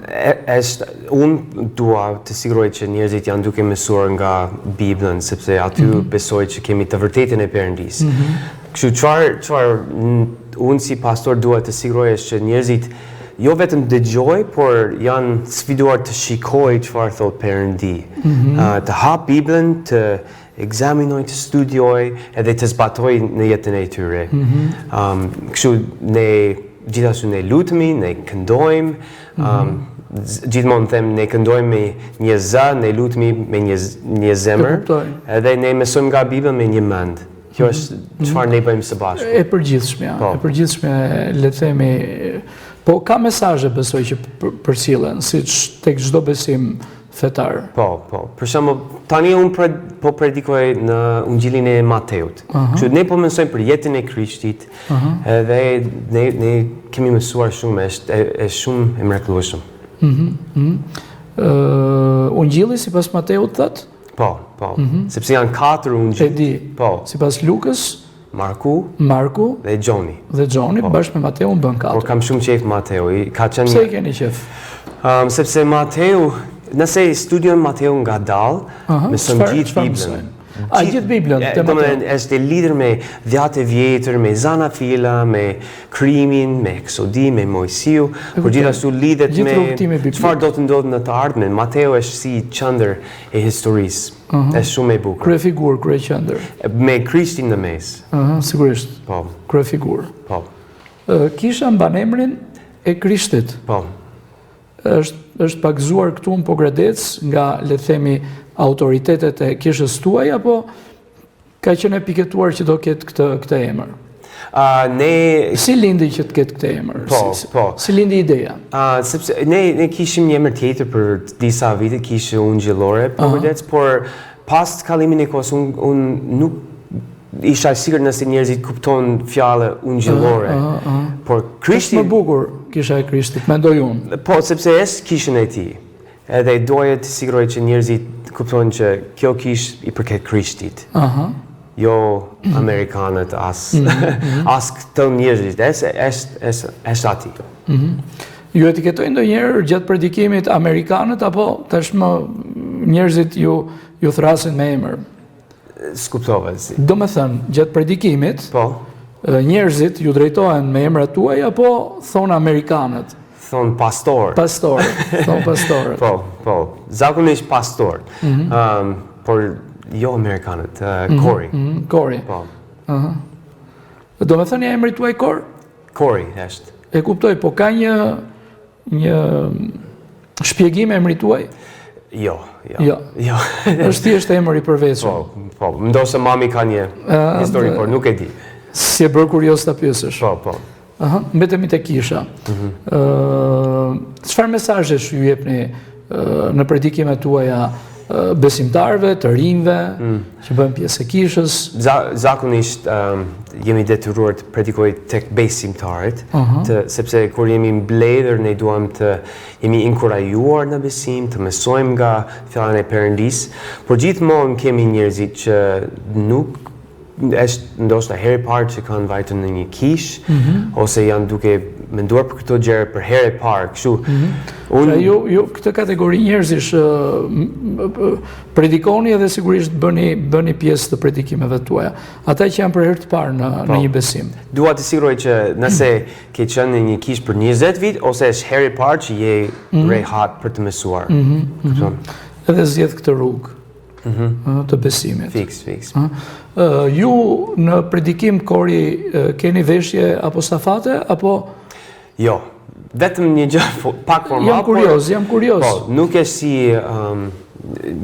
është, unë dua të siguroj që njerëzit janë duke mësuar nga Biblën, sepse aty mm -hmm. besoj që kemi të vërtetën e Perëndisë. Mm -hmm. Kështu çfarë çfarë unë si pastor dua të siguroj është që njerëzit jo vetëm dëgjoj, por janë sfiduar të shikoj çfarë thot Perëndi. Mm -hmm. uh, të hap Biblën, të ekzaminoj, të studioj edhe të zbatoj në jetën e tyre. Mm -hmm. um, kështu ne gjithashtu ne lutemi, ne këndojmë, mm -hmm. um, gjithmonë them ne këndojmë me një zë, ne lutemi me një një zemër, edhe ne mësojmë nga Bibla me një mend. Kjo mhm. është çfarë ne bëjmë së bashku. E përgjithshmja, po. e përgjithshmja le të themi, po ka mesazhe besoj që përcillen, siç tek çdo besim. fetar. Po, po. Për shembull, tani unë pre, po predikoj në Ungjillin e Mateut. Uh -huh. Kështu ne po mësojmë për jetën e Krishtit. Uh -huh. Edhe ne ne kemi mësuar shumë, është e, është shumë e mrekullueshëm. Mhm. Mm -hmm. Ë, uh, Ungjilli sipas Mateut thatë? Po, po. Mm -hmm. Sepse janë katër ungjilli. E di. Po. Sipas Lukës, Marku, Marku dhe Gjoni. Dhe Gjoni po. bashkë me Mateun bën katër. Por kam shumë qejf Mateu, i ka qenë Pse i keni qejf? Um, sepse Mateu, nëse studion Mateu ngadalë, uh -huh. mëson gjithë Biblën. A gjithë Biblën te Mateu? Është e lidhur me dhjatë e vjetër, me zanafilla, me krijimin, me eksodin, me Moisiu, por gjithashtu lidhet me çfarë do të ndodhë në të ardhmen. Mateu është si qendër e historisë. Uh -huh. Është shumë e bukur. Kryefigurë, kryeqendër. Me Krishtin në mes. Ëh, uh -huh, sigurisht. Po. Kryefigurë. Po. Kisha mban emrin e Krishtit. Po. Është është pagëzuar këtu në Pogradec nga le të themi autoritetet e kishës tuaj apo Ka qenë e piketuar që do ketë këtë këtë emër. Uh, ne si lindi që të ketë këtë emër? Po, si, po. Si lindi ideja? Uh, sepse ne ne kishim një emër tjetër për disa vite, kishë ungjillore, po uh -huh. por pas kalimin e kohës unë un nuk isha i sigurt nëse njerëzit kupton fjalën ungjillore. Uh -huh, uh -huh. Por Krishti është më bukur kisha e Krishtit, mendoj unë. Po, sepse është kishën e tij. Edhe doja të siguroj që njerëzit kuptojnë që kjo kishë i përket Krishtit. Aha. Jo amerikanët as mm -hmm. as këto njerëzit, është është është është aty. Mhm. Mm ju etiketojnë ndonjëherë gjatë predikimit amerikanët apo tashmë njerëzit ju ju thrasin me emër? S'kuptova si. Domethënë, gjatë predikimit, po. njerëzit ju drejtohen me emrat tuaj apo thonë amerikanët? Thonë pastor. Pastor, thonë pastor. po, po, zakonisht pastor. Mm -hmm. um, por jo amerikanët, uh, mm -hmm. Kori. Mm -hmm. Kori. Po. Uh -huh. Domethënë emri tuaj Kor? Kori, është. E kuptoj, po ka një Një shpjegim emri tuaj? Jo, jo. Jo. Jo. Është thjesht emër i përveçëm. Po, po, ndoshta mami ka një histori, por nuk e di. S'je bërë kurioz ta pyesësh. Po, po. Aha, mbetemi te kisha. Mhm. Ë, çfarë mesazhesh ju jepni në predikimet tuaja besimtarëve, të rinjve, mm. që bëhen pjesë e kishës? Zakonisht um, jemi detyruar të predikoj tek besimtarët, uh -huh. të, sepse kur jemi mbledhur ne duam të jemi inkurajuar në besim, të mësojmë nga fjala e Perëndisë, por gjithmonë kemi njerëzit që nuk është ndoshta herë e parë që kanë vajtur në një kishë mm -hmm. ose janë duke menduar për këto gjëra për herë e parë, kështu. Mm -hmm. Unë pra ju ju këtë kategori njerëzish predikoni edhe sigurisht bëni bëni pjesë të predikimeve tuaja. Ata që janë për herë të parë në po, në një besim. Dua të siguroj që nëse ke qenë në një kishë për 20 vit ose është herë e parë që je mm -hmm. rehat për të mësuar. Mm -hmm. Mm -hmm. Edhe zgjedh këtë rrugë. Mhm. të besimit. Fiks, fiks. Ju në predikim Kori keni veshje apo safate apo Jo. Vetëm një gjë po, pak formal. Jam kurioz, jam kurioz. Po, nuk është si um,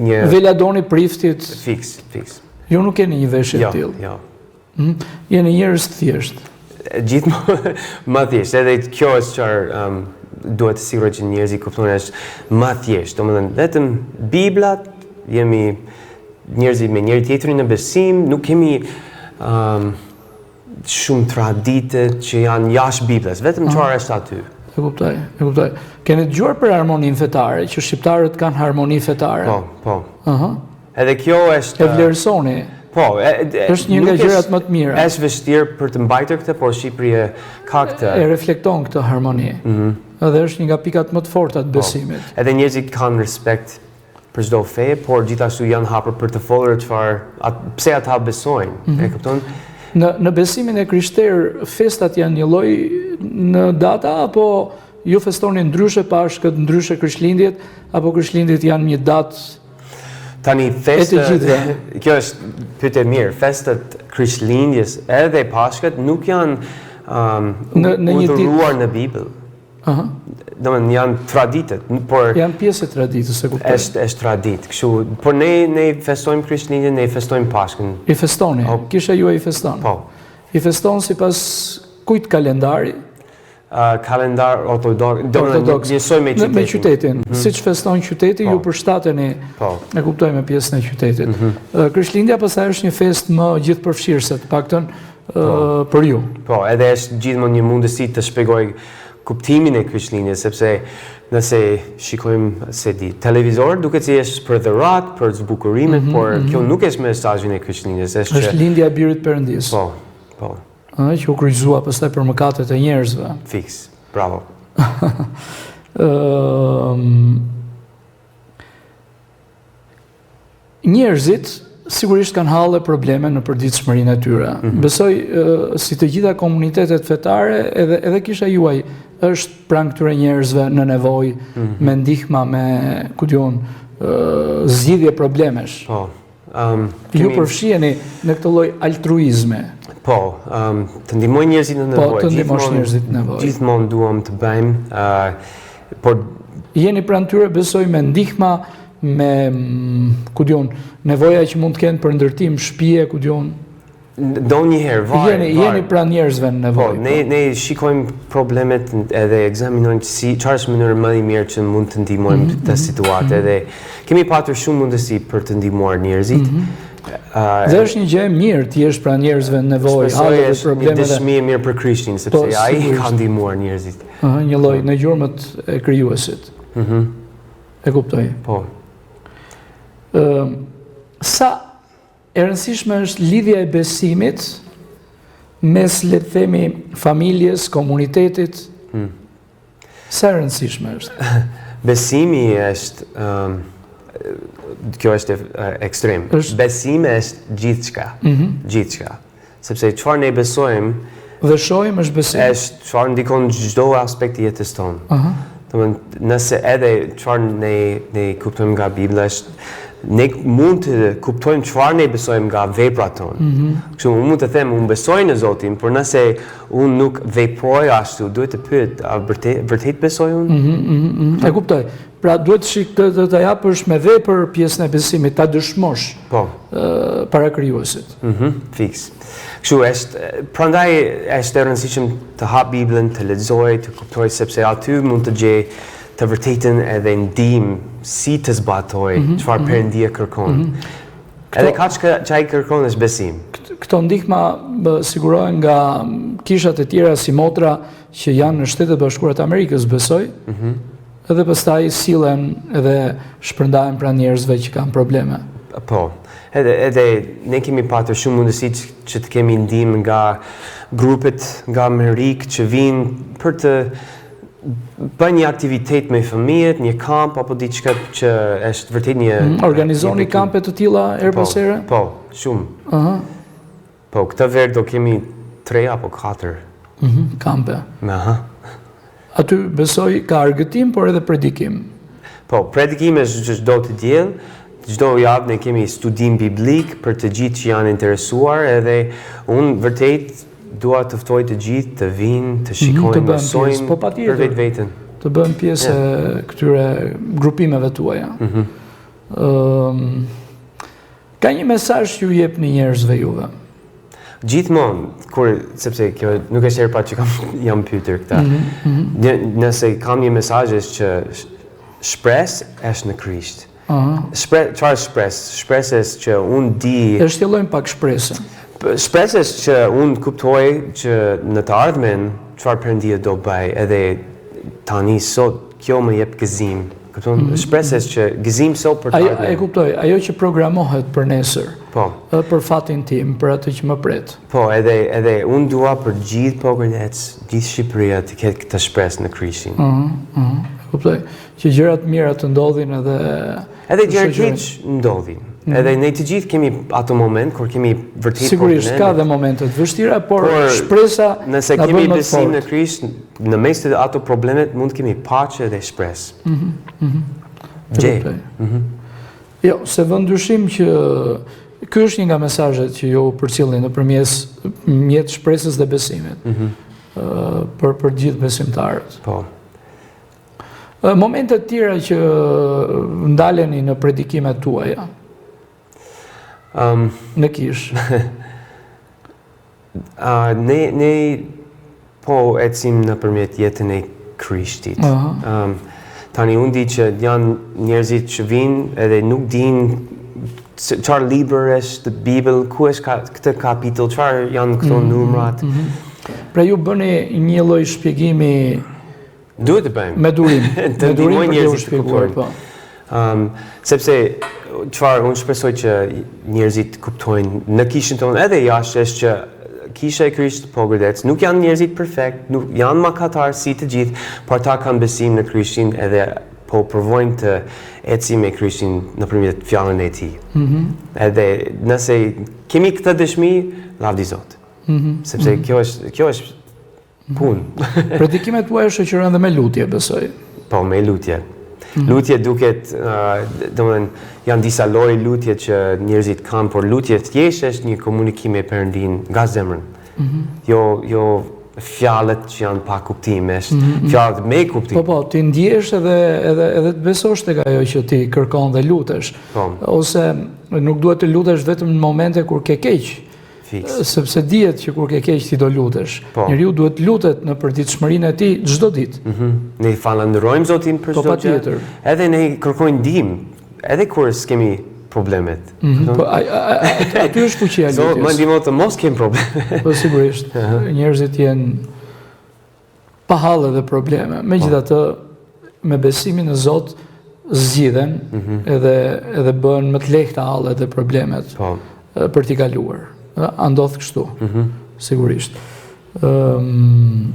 një Veladoni priftit. Fiks, fiks. Ju nuk keni një veshje të jo, tillë. Jo, jo. Hm? Jeni njerëz të thjeshtë. Gjithmonë më thjesht, edhe kjo është çfarë um, duhet të siguroj që njerëzit kuptojnë është më thjesht. Domethënë vetëm Biblat jemi njerëzit me njëri tjetrin në besim, nuk kemi um, shumë tradite që janë jashtë Biblës, vetëm çfarë është aty. E kuptoj, e kuptoj. Keni dëgjuar për harmoninë fetare, që shqiptarët kanë harmoni fetare? Po, po. Ëh. Uh -huh. Edhe kjo është... E vlerësoni? Po, e, e, është një nga gjërat më të mira. Është vështirë për të mbajtur këtë, por Shqipëria ka këtë. E reflekton këtë harmoni. Mm -hmm. Edhe është një nga pikat më të forta të po. besimit. Edhe njerëzit kanë respekt për çdo fe, por gjithashtu janë hapur për të folur çfarë, pse ata besojnë. Mm -hmm. E kupton? Në në besimin e krishterë festat janë një lloj në data apo ju festoni ndryshe Pashkët, ndryshe Krishtlindjet apo Krishtlindjet janë një datë Tani festat, kjo është pyetje e mirë, festat Krishtlindjes edhe Pashkët nuk janë um, në, në një urdhëruar në Bibël. Aha. Domethënë janë traditet, por janë pjesë e traditës, e kuptoj. Është është traditë. Kështu, por ne ne festojmë Krishtlindjen, ne festojmë Pashkën. I festoni. Po. Kisha juaj i feston. Po. I feston sipas kujt kalendari? Kalendar ortodoks, domethënë njësoj me qytetin. Me qytetin, mm -hmm. siç feston qyteti, po. ju përshtateni, po. e kuptoj me pjesën e qytetit. Mm -hmm. Krishtlindja pastaj është një festë më gjithëpërfshirëse, të paktën po. për ju. Po, edhe është gjithmonë një mundësi të shpjegoj kuptimin e Krishtlindjes, sepse nëse shikojmë s'e di, televizor duket si është për dhuratë, për zbukurimet, mm -hmm, por mm -hmm. kjo nuk është mesazhin e Krishtlindjes, është është lindja e birit Perëndisë. Po, po. Ëh, që u kryqëzua pastaj për mëkatet e njerëzve. Fiks. Bravo. Ëm Njerëzit sigurisht kanë halle probleme në përditshmërinë e tyre. Mm -hmm. Besoj si të gjitha komunitetet fetare, edhe edhe kisha juaj është pranë këtyre njerëzve në nevojë mm -hmm. me ndihma, me ku di unë, zgjidhje problemesh. Po. Um, kemi... Ju përfshiheni në këtë lloj altruizmi. Po, um, të ndihmoj njerëzit në nevojë. Po, të ndihmosh njerëzit në nevojë. Gjithmonë duam të bëjmë, uh, por jeni pranë tyre besoj me ndihma, me mm, ku di unë, nevoja që mund të kenë për ndërtim shtëpie, ku di unë. Ndonjëherë, varet. Jeni, jeni pranë njerëzve në nevojë. Po, ne, po. ne shikojmë problemet edhe ekzaminojmë si, çfarë është mënyra më e mirë që mund të ndihmojmë mm -hmm. këtë situatë mm -hmm. edhe kemi patur shumë mundësi për të ndihmuar njerëzit. Mm -hmm. Uh, dhe është një gjë e mirë të jesh pranë njerëzve në nevojë, halleve dhe problemeve. Një dëshmi e mirë për Krishtin, sepse po, ai ka ndihmuar njerëzit. Ëh, uh, një lloj në gjurmët e krijuesit. Mhm. Mm e kuptoj. Po. Ëm uh, sa E rëndësishme është lidhja e besimit mes, le të themi, familjes, komunitetit. Hmm. Sa e rëndësishme është? Besimi është um, kjo është ekstrem. Është... Besimi është gjithçka. Mm -hmm. Gjithçka. Sepse çfarë ne besojmë dhe shohim është besim. Është çfarë ndikon çdo aspekt i jetës tonë. Ëh. Uh -huh. Domethënë, nëse edhe çfarë ne ne kuptojmë nga Bibla është ne mund të kuptojmë çfarë ne besojmë nga veprat tonë. Mm -hmm. Kështu unë mund të them unë besoj në Zotin, por nëse unë nuk veproj ashtu, duhet të pyet, a vërtet vërtet besoj unë? Mm -hmm, mm -hmm. E kuptoj. Pra duhet të shik të, të, të japësh me vepër pjesën e besimit, ta dëshmosh. Po. Ë para krijuesit. Mhm, mm fiks. Kështu është, prandaj është e rëndësishëm të hap Biblën, të lexoj, të kuptoj sepse aty mund të gjej të vërtetën edhe ndihmë si të zbatoj mhm, çfarë mm -hmm. Perëndia kërkon. Mm -hmm. Edhe kaq që ai kërkon është besim. Këto ndihma sigurohen nga kishat e tjera si motra që janë në Shtetet e Bashkuara të Amerikës, besoj. Mhm. Mm Edhe pastaj sillen edhe shpërndahen pranë njerëzve që kanë probleme. Po. Edhe edhe ne kemi patur shumë mundësi që, që të kemi ndihmë nga grupet nga Amerikë që vijnë për të bërë një aktivitet me fëmijët, një kamp apo diçka që është vërtet një mm, organizoni kampe të tilla herë po, pas here? Po, shumë. Ëh. Uh -huh. Po, këtë verë do kemi 3 apo 4. Mhm, kampe. Aha. Aty besoj ka argëtim, por edhe predikim. Po, predikim është çdo të diel, çdo javë ne kemi studim biblik për të gjithë që janë interesuar edhe unë vërtet dua të ftoj të gjithë të vinë, të mhm, shikojnë, të mësojnë po, për vetveten. Të bëhen pjesë e këtyre grupimeve tuaja. Mm -hmm. um, Ka një mesazh që ju jepni njerëzve juve? Gjithmonë, kur, sepse kjo nuk është herë e parë që kam, jam pyetur këtë. Mm -hmm. Nëse kam një mesazh është që shpresë është në Krisht. Uh -huh. Shpre, çfarë është shpresë? Shpresë është që unë di... E shtjellojmë pak shpresën. Shpresë është që unë kuptoj që në të ardhmen çfarë Perëndia do bëj edhe tani sot kjo më jep gëzim. Kupton? Mm -hmm. Shpresë është që gëzim sot për të ardhmen. E kuptoj, ajo që programohet për nesër. Po. Ë për fatin tim, për atë që më pret. Po, edhe edhe unë dua për gjithë Pogradec, gjithë Shqipëria të ketë këtë shpresë në Krishtin. Ëh, mm -hmm, mm -hmm. e kuptoj. Që gjëra të mira të ndodhin edhe edhe gjëra të keq ndodhin. Mm -hmm. Edhe ne të gjithë kemi ato moment kur kemi vërtet Sigurisht ka dhe momente të vështira, por, por shpresa nëse kemi besim në Krisht, në mes të ato problemet mund të kemi paqe dhe shpresë. Mhm. Mm Gjej. Mhm. Jo, s'e vë në dyshim që ky është një nga mesazhet që ju përcillni nëpërmjet mjet shpresës dhe besimit. Mm -hmm. për për gjithë besimtarët. Po. Momente të tjera që ndaleni në predikimet tuaja. Um, në kishë. uh, ne ne. Po ecim nëpërmjet jetën e Krishtit. Uh -huh. um, tani unë di që janë njerëzit që vinë edhe nuk dinë çfarë libër është Bibël, ku është ka, këtë kapitull, çfarë janë këto mm -hmm. numrat. Mm -hmm. Pra ju bëni një lloj shpjegimi Duhet të bëjmë. Me durim. të ndihmojmë njerëzit të kuptojnë. Po. Um, sepse çfarë unë shpresoj që njerëzit kuptojnë në kishën tonë edhe jashtë është që kisha e Krishtit Pogradec nuk janë njerëzit perfekt, nuk janë mëkatarë si të gjithë, por ata kanë besim në Krishtin edhe po provojnë të ecin me Krishtin nëpërmjet fjalën e tij. Mm -hmm. Edhe nëse kemi këtë dëshmi, lavdi Zot. Mm -hmm. Sepse mm -hmm. kjo është kjo është punë. Predikimet tuaja shoqërohen dhe me lutje, besoj. Po, me lutje. Mm. Lutje duket, uh, domethënë, janë disa lloje lutje që njerëzit kanë, por lutje thjesht është një komunikim me Perëndinë nga zemrën. Mm -hmm. Jo, jo fjalët që janë pa kuptim, është mm -hmm. fjalët me kuptim. Po, po, ti ndjesh edhe, edhe, edhe të besosh tek ajo që ti kërkon dhe lutesh. Po. Ose nuk duhet të lutesh vetëm në momente kur ke keq. Fiks. Sepse dihet që kur ke keq ti do lutesh. Po. Njeriu duhet të lutet në përditshmërinë e tij çdo ditë. Mm -hmm. Ne falënderojmë Zotin për po, çdo gjë. Edhe ne kërkojmë ndihmë, edhe kur s'kemi problemet. Mm -hmm. Po, a, a, a, aty është fuqia e lutjes. Zot, më ndihmo të mos kem probleme. Po sigurisht, njerëzit janë pa halle dhe probleme. Po. Megjithatë, me besimin në Zot zgjidhen mm -hmm. edhe edhe bëhen më të lehta hallet dhe problemet po. për t'i kaluar. A ndodh kështu? Mm -hmm. Sigurisht. Ëm um,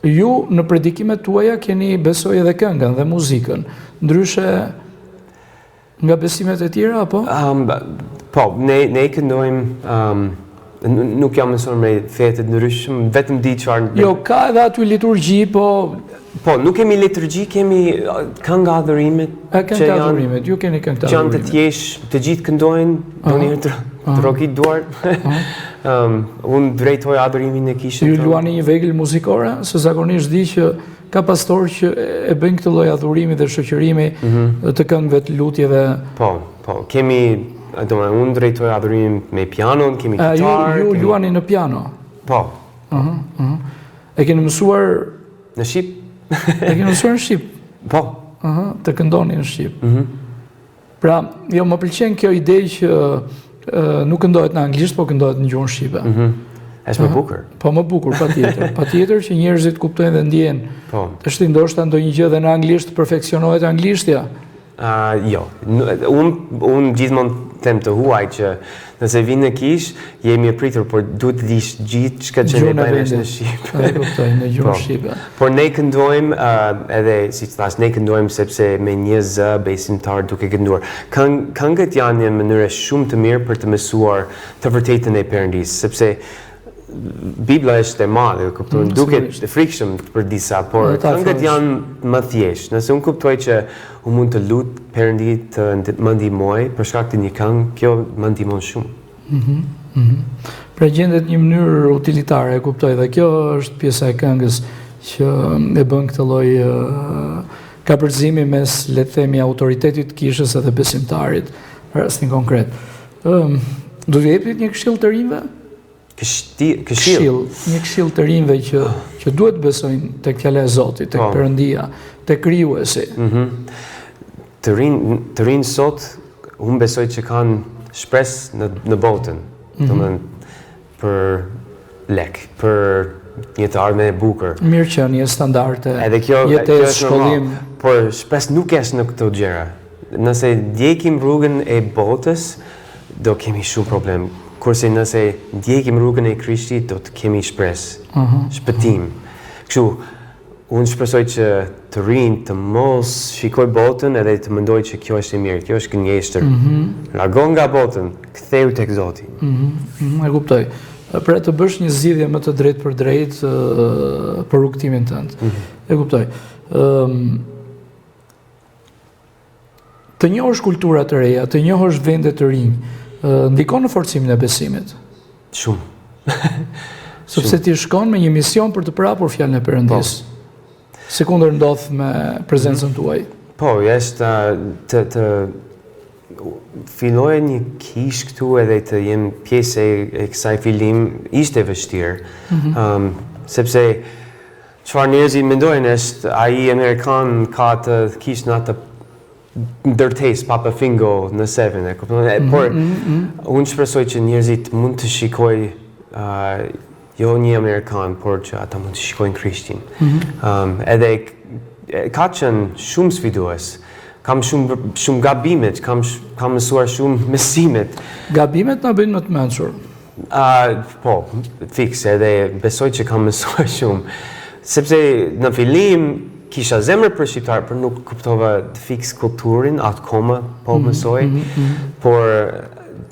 Ju në predikimet tuaja keni besoj edhe këngën dhe muzikën. Ndryshe Nga besimet e tjera, apo? Um, po, ne, ne këndojmë, um, nuk jam mësuar me fe të ndryshme, vetëm di çfarë... Jo, ka edhe aty liturgji, po... Po, nuk kemi liturgji, kemi këngë adhurimit. A këngë të adhurimit, ju keni këngë të adhurimit. Që janë të thjeshtë, të gjithë këndojnë, ndonjëherë të trokit duart. um, unë drejtoj adhurimin në kishën. Ju luani një vegël muzikore, se zakonisht di që Ka pastorë që e bëjnë këtë lloj adhurimi dhe shoqërimi mm -hmm. të këngëve të lutjeve. Po, po, kemi, domethënë unë drejtoj adhurimin me pianon, kemi gitarë. Ju, ju kemi... luani në piano? Po. Uh -huh, uh -huh. E keni mësuar në shqip? e keni mësuar në shqip? Po. Uh -huh, të këndoni në shqip. Mm -hmm. Pra, jo, më pëlqen kjo ide që nuk këndohet në anglisht, po këndohet në gjuhën shqipe. Mm -hmm. Është më bukur. Po më bukur, patjetër. Patjetër që njerëzit kuptojnë dhe ndjejnë. Po. Është ndoshta ndonjë gjë dhe në anglisht perfeksionohet anglishtja. Uh, jo. Unë un gjithmonë them të huaj që Nëse vin në kishë, je mirëpritur, por duhet të dish gjithçka që ne bëjmë është në shqip. E kuptoj, në gjuhën po. shqipe. Por ne këndojmë uh, edhe siç thash, ne këndojmë sepse me një zë besimtar duke kënduar. Këng, këngët janë një mënyrë shumë të mirë për të mësuar të vërtetën e Perëndisë, sepse Bibla është e madhe, kupton, mm, duket e frikshëm për disa, por këngët janë më thjesht. Nëse unë kuptoj që unë mund të lut Perëndi të më ndihmojë për shkak të një këngë, kjo më ndihmon shumë. Mhm. Mm -hmm. Pra gjendet një mënyrë utilitare, e kuptoj, dhe kjo është pjesa e këngës që e bën këtë lloj kapërcimi mes, le të themi, autoritetit të kishës edhe besimtarit, për rastin konkret. Ëm, do t'u jepnit një këshillë të rinjve? Këshillë. Këshillë, një këshillë të rinjve që që duhet të besojnë tek fjala e Zotit, tek po. Perëndia, tek krijuesi. Mhm. Mm të rinj, të rinj sot unë besoj që kanë shpresë në në botën. Mm -hmm. Domethënë për lek, për një të ardhme e bukur. Mirëqenie, standarde, Edhe kjo, jetesë, shkollim. Por shpresë nuk është në këto gjëra. Nëse ndjekim rrugën e botës, do kemi shumë problem. Kurse nëse ndjekim rrugën e Krishtit, do të kemi shpresë, uh mhm. -huh. shpëtim. Kështu, unë shpresoj që të rinjtë të mos shikoj botën edhe të mendoj që kjo është e mirë, kjo është gënjeshtër. Mm -hmm. Largohu nga botën, ktheu tek Zoti. Mm -hmm. E kuptoj. Pra të bësh një zgjidhje më të drejtpërdrejtë për rrugëtimin tënd. Mm -hmm. E kuptoj. Ëm Të njohësh kultura të reja, të njohësh vende të rinj, ndikon në forcimin e besimit. Shumë. Sepse ti shkon me një mision për të përhapur fjalën e Perëndisë. Po. Sikundër ndodh me prezencën mhm. tuaj. Po, është të të. filloja një kishë këtu edhe të jem pjesë e, e kësaj fillim ishte vështirë. Mm -hmm. um, sepse çfarë njerëzit mendojnë është ai amerikan ka atë kishë në atë ndërtesë Papa Fingo në Seven, e kupton? Mm -hmm, Por mm -hmm. unë shpresoj që njerëzit mund të shikoj uh, jo një amerikan, por që ata mund të shikojnë Krishtin. Mm -hmm. um, edhe ka qenë shumë sfidues. Kam shumë shumë gabimet, kam kam mësuar shumë mësimet. Gabimet na bëjnë më të mençur. Uh, po, fiks, edhe besoj që kam mësuar shumë. Sepse në fillim kisha zemër për shqiptar, por nuk kuptova fiks kulturën, akoma po mhm, mësoj. Mm -hmm. Por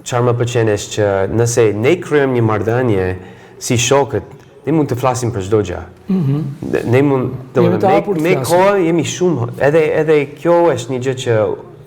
çfarë më pëlqen është që nëse ne krijojmë një marrëdhënie si shokët, ne mund të flasim për çdo gjë. Mm -hmm. Ne mund të me, me kohë jemi shumë edhe edhe kjo është një gjë që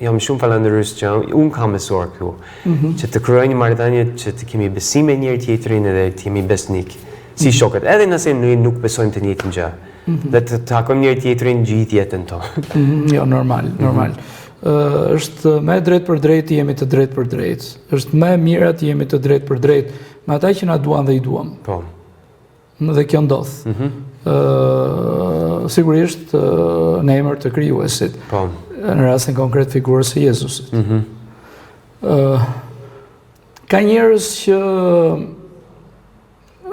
jam shumë falënderues që unë kam mësuar këtu. Mm -hmm. Që të krijojmë një marrëdhënie që të kemi besim me njëri tjetrin edhe të jemi besnik si mm -hmm. shokët, edhe nëse ne nuk besojmë të njëjtën gjë. Mm -hmm. Dhe të takojmë njëri tjetrin gjithë jetën tonë. Mm -hmm. Jo, normal, mhm. normal. Mm -hmm. Uh, është më e drejtpërdrejtë të jemi të drejtpërdrejtë. Është më e mira të jemi të drejtpërdrejtë me ata që na duan dhe i duam. Po. Dhe kjo ndodh. Mm -hmm. uh, sigurisht uh, në emër të krijuesit. Po. Në rastin konkret figurës së Jezusit. Mm -hmm. uh, ka njerëz që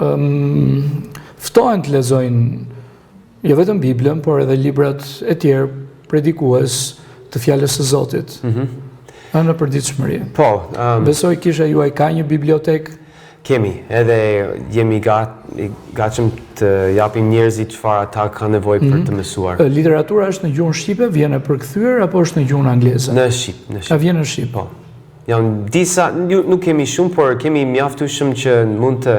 um, ftohen të lexojnë jo vetëm Biblën, por edhe librat e tjerë predikues të fjalës së Zotit. Mm -hmm. Në përditshmëri. Po, um, besoj kisha juaj ka një bibliotekë Kemi, edhe jemi gat, gatshëm të japim njerëzit çfarë ata kanë nevojë për mhm. të mësuar. Literatura është në gjuhën shqipe, vjen e përkthyer apo është në gjuhën angleze? Në shqip, në shqip. A vjen në shqip? Po. Janë disa, nuk kemi shumë, por kemi mjaftueshëm që mund të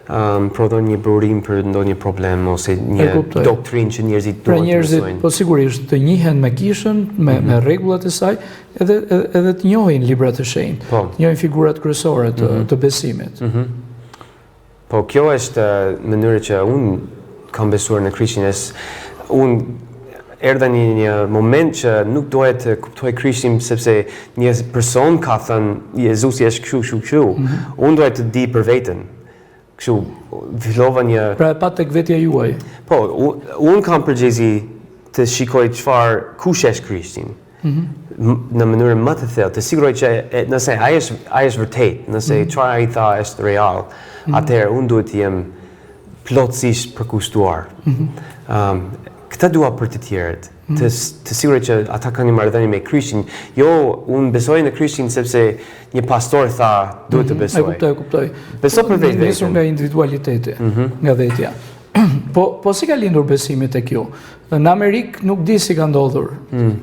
um, prodhojnë një burim për ndonjë problem ose një doktrinë që njerëzit pra duan të mësojnë. Po sigurisht të njihen me kishën, me mm -hmm. me rregullat e saj, edhe edhe të njohin librat e shenjtë, po. të njohin figurat kryesore të, mm -hmm. të besimit. Mm -hmm. Po kjo është mënyra që unë kam besuar në Krishtin, es unë erdha në një moment që nuk doja të kuptoj Krishtin sepse një person ka thënë Jezusi është kështu kështu kështu. Mm -hmm. Unë doja të di për veten. Kështu fillova një Pra e patë tek vetja juaj. Po, unë kam përgjegjësi të shikoj çfarë kush është Krishtin. Mm -hmm. në mënyrën më të thellë, të siguroj që e, nëse ai është ai është vërtet, nëse mm -hmm. çfarë ai tha është real, mm -hmm. atëherë unë duhet të jem plotësisht përkushtuar. Mm -hmm. um, këtë dua për të tjerët, mm -hmm. të të siguroj që ata kanë një marrëdhënie me Krishtin. Jo, unë besoj në Krishtin sepse një pastor tha duhet të mhm. besoj. E kuptoj, e kuptoj. Beso për vetveten. Nisur nga individualiteti, mm -hmm. nga vetja. Po po si ka lindur besimi tek ju? Në Amerikë nuk di si ka ndodhur. Mm.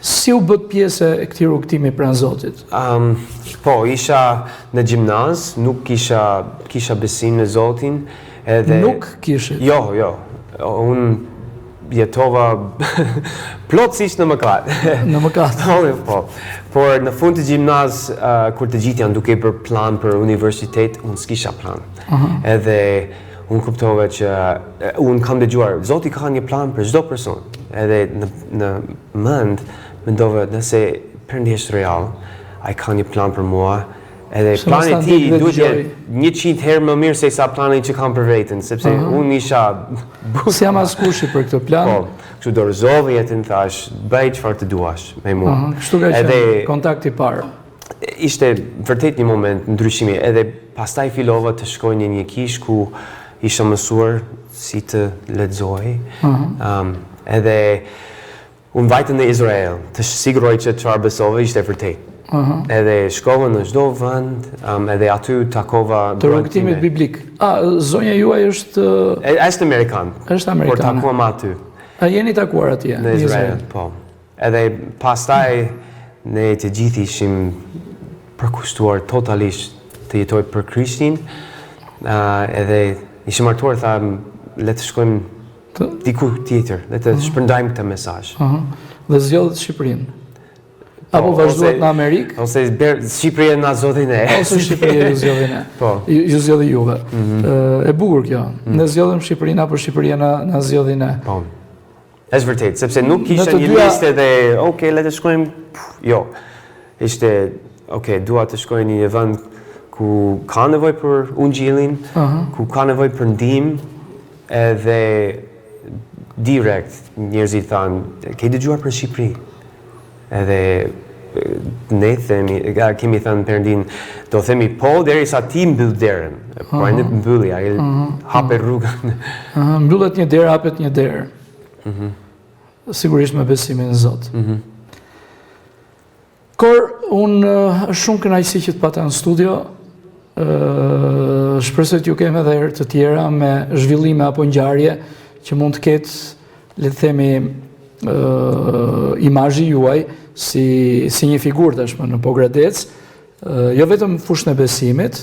Si u bëtë pjesë e këtij rrugëtimi pranë Zotit? Um, po, isha në gjimnaz, nuk kisha, kisha besim në Zotin. Edhe... Nuk kishit? Jo, jo. Unë jetova plotësisht në mëkat. Në mëkat. Po, po. Por në fund të gjimnaz, uh, kur të gjithë janë duke bërë plan për universitet, unë s'kisha plan. Uh -huh. Edhe unë kuptova që unë kam dëgjuar, Zoti ka një plan për çdo person. Edhe në, në mend, mendova nëse Perëndi është real, ai ka një plan për mua, edhe plani i tij duhet të jetë 100 herë më mirë se sa plani që kam për veten, sepse uh -huh. unë isha S'jam askushi për këtë plan. Po, kështu dorëzova jetën thash, bëj çfarë të duash me mua. Uh -huh. Kështu ka qenë edhe, kontakti i parë. Ishte vërtet një moment ndryshimi, edhe pastaj fillova të shkoj në një kishë ku isha mësuar si të lexoj. Uh -huh. um, edhe unë vajta në Izrael të siguroj që çfarë besova ishte vërtet. Uh -huh. Edhe shkova në çdo vend, um, edhe aty takova Të rrugëtimit biblik. A, zonja juaj është e, është amerikan. Është amerikan. Por takuam aty. A jeni takuar atje? Në Izrael, po. Edhe pastaj ne të gjithë ishim përkushtuar totalisht të jetoj për Krishtin. Uh, edhe ishim martuar, tha, le të shkojmë diku tjetër, le të uh -huh. shpërndajmë këtë mesazh. Uh -huh. Dhe zgjodhët Shqipërinë. Po, Apo vazhduat në Amerikë? Ose Shqipëria na zgjodhi ne. Ose Shqipëria ju zgjodhi ne. Po. Ju, ju zgjodhi juve. Mm -hmm. E bukur kjo. Mm -hmm. Ne zgjodhëm Shqipërinë apo Shqipëria na na zgjodhi ne. Po. Është vërtet, sepse nuk kisha një listë dhe ok, le të shkojmë. Jo. Ishte, ok, dua të shkoj në një vend ku ka nevojë për ungjillin, uh -huh. ku ka nevojë për ndihmë, edhe direkt njerëzit thanë, ke dëgjuar për Shqipëri? Edhe ne themi, kemi thënë Perëndin, do themi po derisa ti mbyll derën. Po ai nuk mbylli, ai hape rrugën. Ëh, mbyllet një derë, hapet një derë. Mhm. Sigurisht me besimin në Zot. Mhm. Kor, unë është shumë kënaqësi që të pata në studio. Ë shpresoj t'ju kem edhe herë të tjera me zhvillime apo ngjarje që mund të ketë, le të themi, ë imazhi juaj si si një figurë tashmë në Pogradec, jo vetëm në fushën e besimit,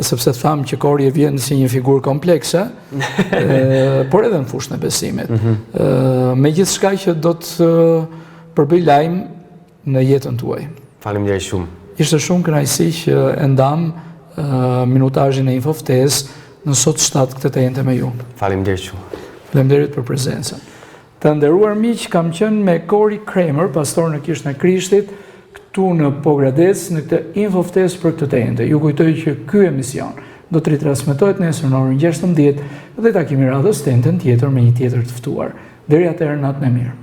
sepse thamë që Kori e vjen si një figurë komplekse, por edhe në fushën e besimit. Mm -hmm. Me gjithçka që do të përbëjë lajm në jetën tuaj. Faleminderit shumë. Ishte shumë kënaqësi që e ndamë minutazhin e Infoftesë në Sot 7 këtë të enjte me ju. Faleminderit shumë. Faleminderit për prezencën. Të nderuar miq, kam qenë me Kori Kramer, pastor në Kishën e Krishtit, këtu në Pogradec, në këtë Infoftesë për këtë të enjte. Ju kujtoj që ky emision do të ritransmetohet nesër në orën 16 dhe takimi i radhës të enjten tjetër me një tjetër të ftuar. Deri atëherë natën e mirë.